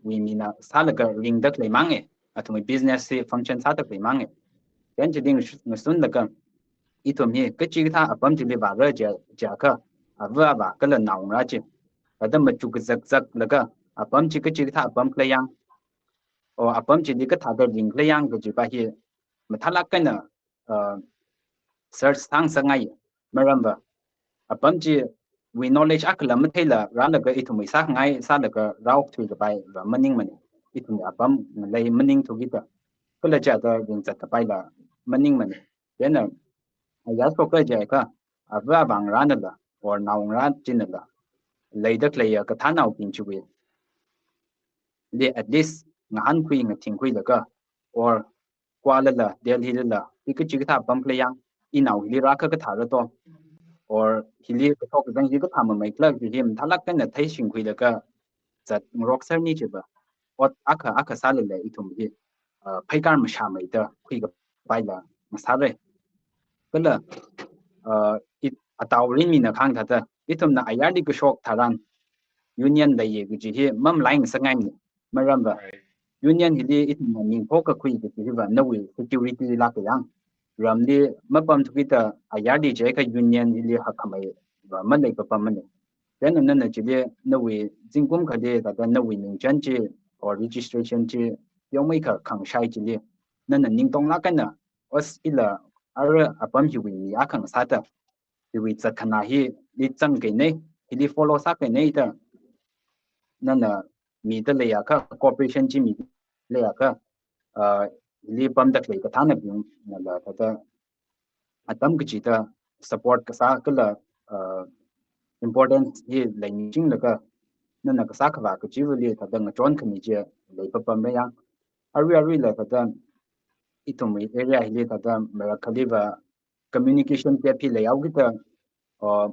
wui mina sālaga ringda khalei mange, athumwui business hi function sāda khalei mange. Then chili ngas-, ngasunlaga, ithum hi kachikathā apam chili vāra chi, chiakha, ava avā kala naongarā chi, thāda machuk kazak zaklaga, apam chi kachikathā apam khala yang, o apam chili kathāda ringkhala yang kaji pa hi mathālāk eina, uh, search sāngasakngai. Maramva, apam chiwui knowledge akhala matheila rālaga ithumwui sāngai sālaga rāokthui kapai va maningmane. Ithum apam ngalei maningthu kida, kala chiakha ringzat kapaila maningmane. Then, uh, ayar shokra chiakha, ava avāngarānala, or naongarā chinala, leida khaleiya kathānaobing chiwuili at least ngahānkhui ngathingkhuilaga, or Goa lala, Delhi lala, hi kachikathā apam khala yang, inao hili rākha kathāra to, or hili kathok kazang hi kathā mamei khala chi hi mathālāk eina theishingkhuilaga zatngarok serni chiva, ot akha akha sālala ithum hi, uh, pheikar mashāmeida khuikapaila masāre. Kala, uh, it, atau rinmina khang thāda, ithumna ayarli kashok tharan, union leiya kaji hi mamalai ngasakngaimana. Maramva, union hili ithumna ningpho kakhui kaji hiva nawui security laka yang. Ramli mapamthuki da ayarli jiakha union hili hakkhameiva maleipapammana. Then nana chili nawui zingkum khali thāda nawui mingchan chi or registration chi pheomeikha khangashai chili nana ningtonglāk eina, as ila ara apam hiwui mi akha ngasāda, hiwui zatkhanā hili zangkahaina, hili follow sākahaina da nana mida leiakha, cooperation chi mida leiakha, uh, hili pamda khalei kathānabingnala thāda atam kachida support kasā kala, uh, importance hi leimichinglaga nana kasā khavā kachivali thāda ngachon khami chi leipapamra yang. Arui aruila thāda ithumwui area hili thāda marakhaliva communication gap hi leihaokida, uh,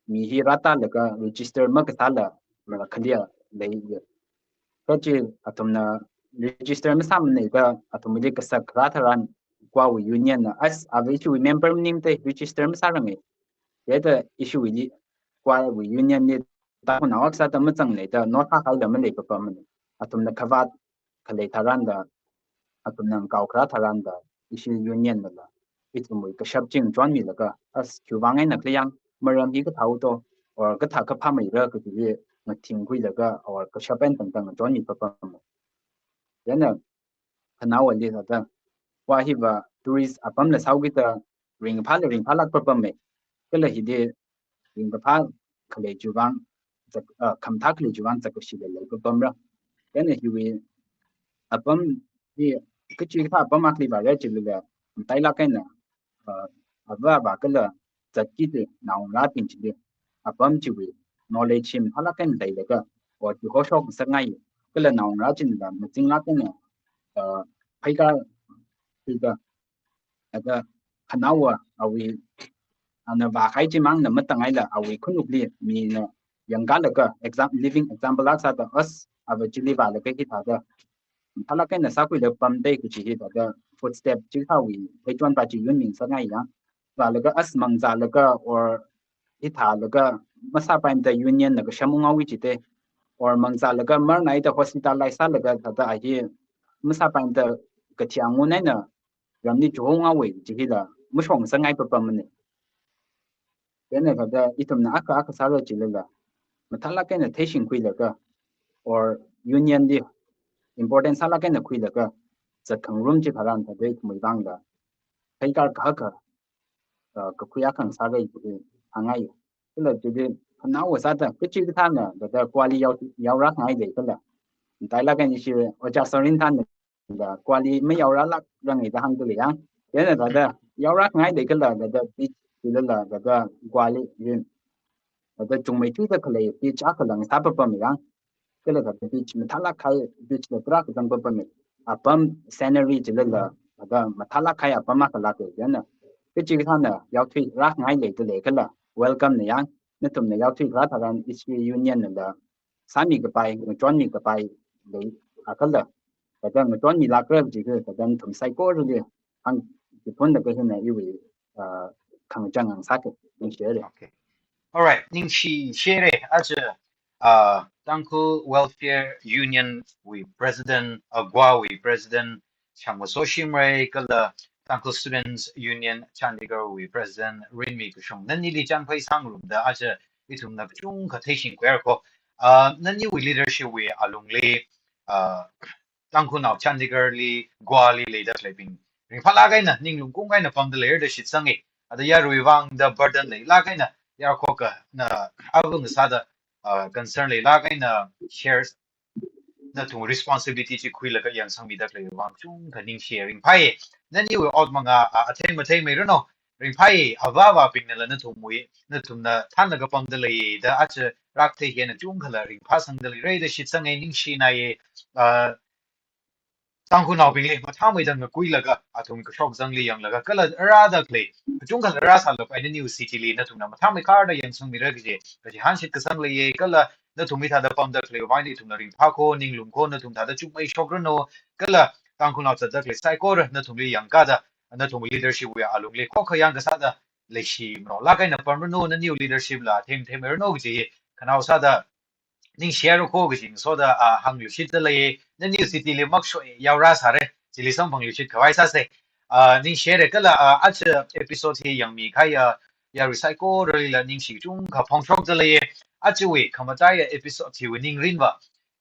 mi hi rātālaga register makasāla marakhalia leiya. Kachi athumna register masāmana da athumli kasak rā tharan Gwawui union na, as ava ishiwui member maningmana, register masāranga. Thāda ishiwuili Gwawui union li Tangkhulnao akha sāda mazangla da note sāhaida maleipapammana. Athumna khavāt khalei tharan da, athumna ngakao kharā tharan da, ishi union nala ithumwui kashap chi ngachonmilaga, as khiwuivang eina khala yang, maram hi kathāhaoto, or kathā kaphāmeira kaji hi ngathingkhuilaga or kashap eina tangtang ngachonmipapamma. Chieina khanaowali thāda, Gwa hiva tourist apamla sāhaokida ringphāla ringphālākpapammei. Kala hili ringkaphā khalei chiwuivang zat, uh, khamathā khalei chiwuivang zatkashila leipapamra. Chieina hiwui apam hi kachikathā apam akhali vāra chilala, matailāk eina, uh, ava avā kala zatkida naongarābing chili apam chiwui knowledge hi mathālāk eina leilaga, or chihoshok ngasakngai, kala naongarā chila mazinglāk eina, uh, pheikar khuida, thāda khanaowa awui, ana vākahai chimangna matāngaila awui khanukli mina yangkalaga exam-, living example akha sāda, as ava chili vālaga hithāda mathālāk eina sākhuilaga pamda kaji hithāda footstep chikathāwui pheichonpa chi yunmi ngasakngai yang. Vālaga as mangzālaga or hithālaga masāpaimada union na kasham unghaowa jida, or mangzālaga marnaida hospitalize sālaga thāda a hi masāpaimada kathi angun eina ramli chiho unghaowa kaji hila mashok ngasakngaipapammana. Chieina thāda ithumna akha akha sāra chilala mathālāk eina theishingkhuilaga or union li important sālāk eina khuilaga zatkhangarum chi tharan thāda ithumwui vangla pheikar kahaka, uh, kakhui akha ngasāra kaji hi hāngngai. Kala chili khanaowa sāda kachikathāna thāda Gwali yao, yaorāngai leikhala, matailāk eina ishi Ojā Sorin thānla Gwali mayaorālākranga da hāngda lei yang. Chieina thāda yaorāngai leikhala thāda beach chilala thāda Gwali rin, thāda chungmeithuida khalei beach akhala ngasāpapam yang. Kala thāda beach mathālāk kahai, beach la tarākha zangpapammei. Apam scenery chilala thāda mathālāk kahai apam akhalāka. Chieina kachikathāna yaothuirāngai leida leikhala welcome na yang. Nathumna yaothuirā tharan ishi union nala sāmikapai, ngachonmikapai lei akhala, thāda ngachonmilākra kaji hi thāda nathum saikorali hāngchiphunlaga hina iwui, uh, khangachang ngasaka. Ningshire. Okay. All right. Ningshire. Aja, uh, Tangkhul Welfare Union wui president, uh, Gwawui president, Shangmaso Shimray, kala Tangkhul Students Union Chandigarh wui president Rinmi Kashung, nanili chānphai sāngarumda aja ithumna kachungkha theishingkhuihaira ko. Uh, naniwui leadership wui alungli, uh, Tangkhulnao Chandigarh li, Gwali leida khaleibing ringphālāk eina, ninglung kung eina pamda leira da shitsanga. Thāda yaruiwui vangda burden leilāk eina yarkhoka na, avung sāda, uh, concern leilāk eina share, nathum responsibility chi khuilaga yangsangmida khaleiwui vang kachungkha ningshi, ringphāi. Naniwui ot manga, ah, athei mathei meiranu, ringphāi, avā avābingnala nathumwui, nathumna thānlaga pamda leida aja rākathei hina kachungkhala ringphāsangda leira da shitsanga, ningshinaya. Ah, Tangkhulnaobingli mathāmeida ngakuilaga, athum kashok zangli yanglaga, kala rāda khalei kachungkhala rāsālapai naniwui city li, nathumna mathāmeikharda yangsangmira kaji, kachihān shitkasang leiya, kala nathum hithāda pamda khaleiwui vang ithumna ringphā ko, ninglung ko, nathum thāda chungmeishokranu, kala Tangkhulnao zatda khalei saikora nathumli yangkāda, nathum leadership wui alungli khokkha yangkasāda leishi manolāk eina pamranu, naniwui leadership la themthem ranu kaji hi khanao sāda ningshihaira kho kaji ngasoda, ah, hāngluishitda lei, naniwui city li makshoi yaorāsāra, chili samphangluishit khavai sāsa. Ah, ningshihaira kala, ah, aja episode hi yangmikahai, ah, yarui saikoralila ningshi kachungkha phongshokda lei. Ajawui khamataiya episode hiwui ningrinva,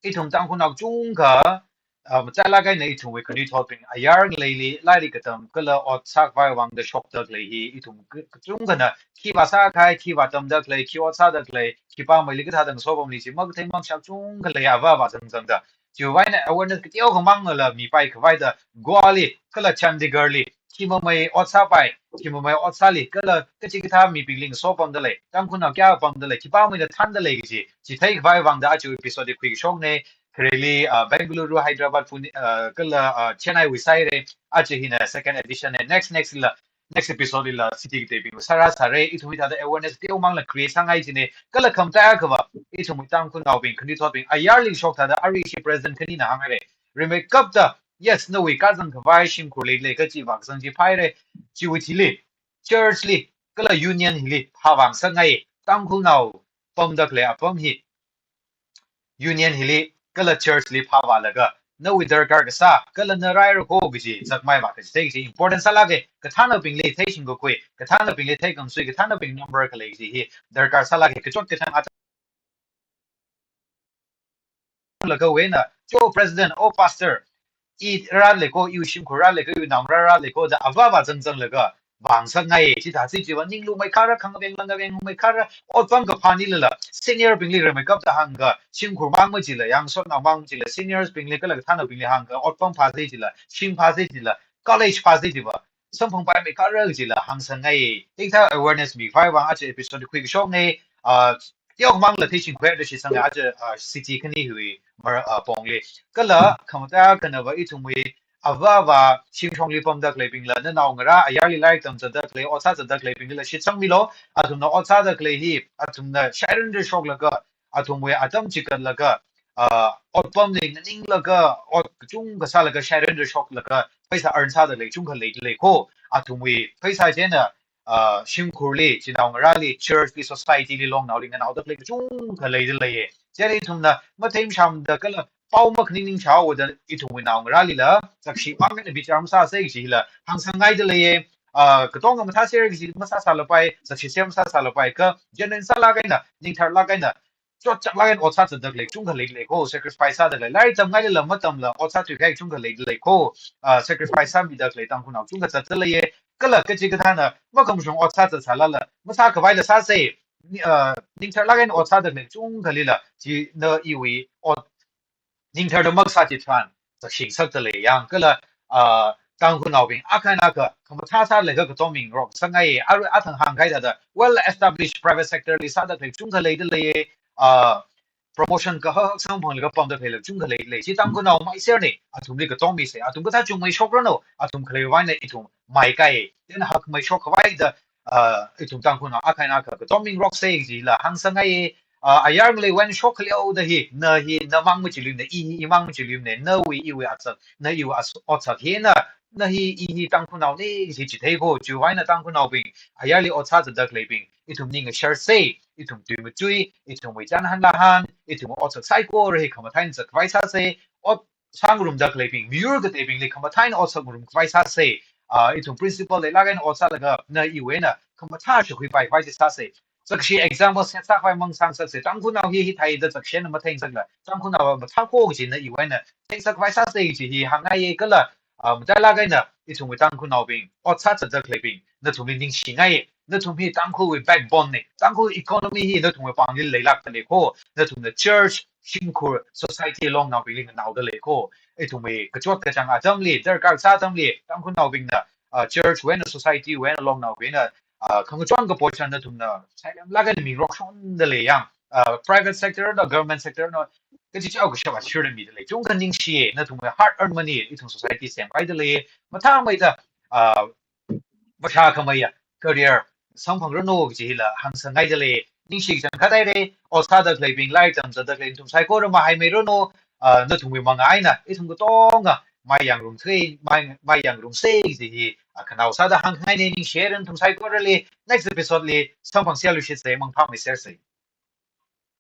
ithum Tangkhulnao kachungkha, ah, matailāk eina ithumwui khanuithotbing ayar ngaleili lairik katam kala ot sākhavai vāngda shokda khalei hi ithum ka-, kachungkhana khi vāsākahai, khi vātamda khalei, khi ot sāda khalei, khipāmeili kathāda ngasopamli chi makathei makashā kachungkha lei, avā avā zangzangda. Chiwui vāng eina awareness kateokha mangla mipai khavaida Goa li kala Chandigarh li khi mamei ot sāpai, khi mamei ot sāli kala kachikathā mibingli ngasopamda lei, Tangkhulnao kayā pamda lei, khipāmeina thānda lei kaji chi theikhavai vāngda aja episode hi khuikashokna. Khareli, ah, Bengaluru, Hyderabad, Pune, ah, kala, ah, Chennai wui sāhaira. Aja hina second edition na. Next, next la, next episode lila city kateibing sārāsāra. Ithum hithāda awareness teomangla create sāngai jina. Kala khamataiya akhava, ithum Tangkhulnaobing khanuithotbing ayarli shok thāda arui ishi president khanina hānghaira. Rimeikapta, yes, nawui kazang khavai shimkhurli lei kachi vākazang chi phāhaira. Chiwui thili, church li kala union hili phāvāngasakngai. Tangkhulnao pamda khalei apam hi union hili kala church li phāvālaga, nawui darkar kasā kala na raira kho kaji zakmai vā kachithei kaji important sālāka. Kathānabingli theishingkakhui, kathānabingli theikhangasui, kathānabing number khalei kaji hi darkar sālāka. Kachot kachāng ata lakhawui eina, "Cho president, o pastor, i rāra lei kho, iwui shimkhur rāra lei kho, iwui naongarā rāra lei kho," da avā avā zangzanglaga vāngasakngai. Chithāsi chiva ninglung meikhara, khangaveng langaveng meikhara, otpam kaphā nilala, senior bingli rimeikapta hāngakha, shimkhur mang machila, yangsotnao mang machila, seniors bingli kala kathānabingli hāngakha, otpam phāsa chila, shim phāsa chila, college phāsa chiva samphangpai meikhara kajila hāngsangngai. Hikathā awareness mikhavai vāng aja episode khuikashokna. Ah, teokha mangla theishingkhuira da shitsanga aja, ah, city khani hiwui mar, ah, pongli. Kala khamataiya akhanava ithumwui avā avā shimshongli pamda khaleibingla, nanaongarā ayarli lairik tamzatda khalei, ot sāzatda khaleibinglila shitsangmilu. Athumna ot sāda khalei hi, athumna shairanra shoklaga, athumwui atam chikatlaga, ah, otpamli nganinglaga, ot kachungkha sālaga, shairanra shoklaga, pheisā earn sāda khalei kachungkha leida lei kho. Athumwui pheisā chieina, ah, shimkhurli, chinaongarāli, church li, society li, longnaoli nganaoda khalei kachungkha leida leiya. Chieina ithumna mathei mashamda kala pao makhaning ningshao da ithumwui naongarālila zakshimang eina bichar masāsa kajila hāngsangngaida leiya. Ah, katonga mathāser kaji masāsālapai, zakshiser masāsālapai, kha genuine sālāk eina, ningtharlāk eina, chotchaklāk eina ot sāzatda khalei kachungkha leida lei kho, sacrifice sāda khalei. Lairik tamngailala matamla ot sāthuikahai kachungkha leida lei kho. Ah, sacrifice sāmida khalei Tangkhulnao kachungkha zatda leiya. Kala kachikathāna makhamashung ot sāzatsālala, masākhavaila sāsa. Ni, ah, ningtharlāk eina ot sāda khalei kachungkhalila, chi na iwui ot ningtharda makasā chitharan, zakshingasakda lei. Yang kala, ah, Tangkhulnaobing akha eina akha khamathā sālaga katomming ngarok sāngai. Arui athang hāngkahai thāda, well established private sector li sāda khalei kachungkha leida leiya. Ah, promotion kahak samphanglaga pamda khaleila kachungkha leida lei. Chi Tangkhulnao maiserna, athumli katommi sa. Athum kathā chungmei shokranu, athum khaleiwui vāng eina ithum maikai. Then hakmei shokkhavai da, ah, ithum Tangkhulnao akha eina akha katomming ngaroksa kajila hāngsangngai. Ah, ayar ngaleiwui eina shokkhaleihaoda hi, na hi, na mang machiluimana, i hi, i mang machiluimana, nawui, iwui otsak, na iwui as-, otsak hina, na hi, i hi Tangkhulnaona kaji chithei kho. Chiwui vāng eina Tangkhulnaobing, ayarli ot sāzatda khaleibing, ithum ning ngasharsa, ithum tui machui, ithumwui chānhan lāhan, ithumwui otsak saikora hi khamathā eina zatkhavai sāsa. Ot sāngarumda khaleibing, miyur kateibingli khamathā eina otsak ngarumkhavai sāsa. Ah, ithum principle leilāk eina ot sālaga, na iwui eina khamathā shakhuipaikhavai chi sāsa. Zakshi example set sākhavai mang sāngasaksa. Tangkhulnao hi hithāda zakshi eina matheingasakla, Tangkhulnao mathā kho kaji na iwui eina theingasakhavai sāsa kaji hi hāngngaiya. Kala, ah, matailāk eina ithumwui Tangkhulnaobing, ot sāzatda khaleibing, nathumli ningshingai. Nathum hi Tangkhulwui backbone na. Tangkhul economy hi nathumwui pāngli leilākda lei kho. Nathumna church, shimkhur, society, longnaobingli nganaoda lei kho. Ithumwui kachot kachāng atamli, darkar sā atamli, Tangkhulnaobingna, ah, church wui eina, society wui eina, longnaowui eina, ah, khangachon kapo chān nathumna sailemlāk eina mingarokshonda lei. Yang, ah, private sector na, government sector na, kachichao kashap athishurda mida lei. Chungkha ningshiya, nathumwui hard earned money ithum society semkaida lei. Mathāmeida, ah, pheisā khameiya career samphangranu kajila hāngsangngaida lei. Ningshi kachang khat haira, ot sāda khaleibing, lairik tamzatda khalei nathum saikora mahaimeiranu, ah, nathumwui mangā eina ithum katonga mai yangrumsa, mai, mai yangrumsa kaji hi, ah, khanao sāda hāngkhangaina. Ningshi nathum saikorali, next episode li samphangluishitsa, mangphameisei.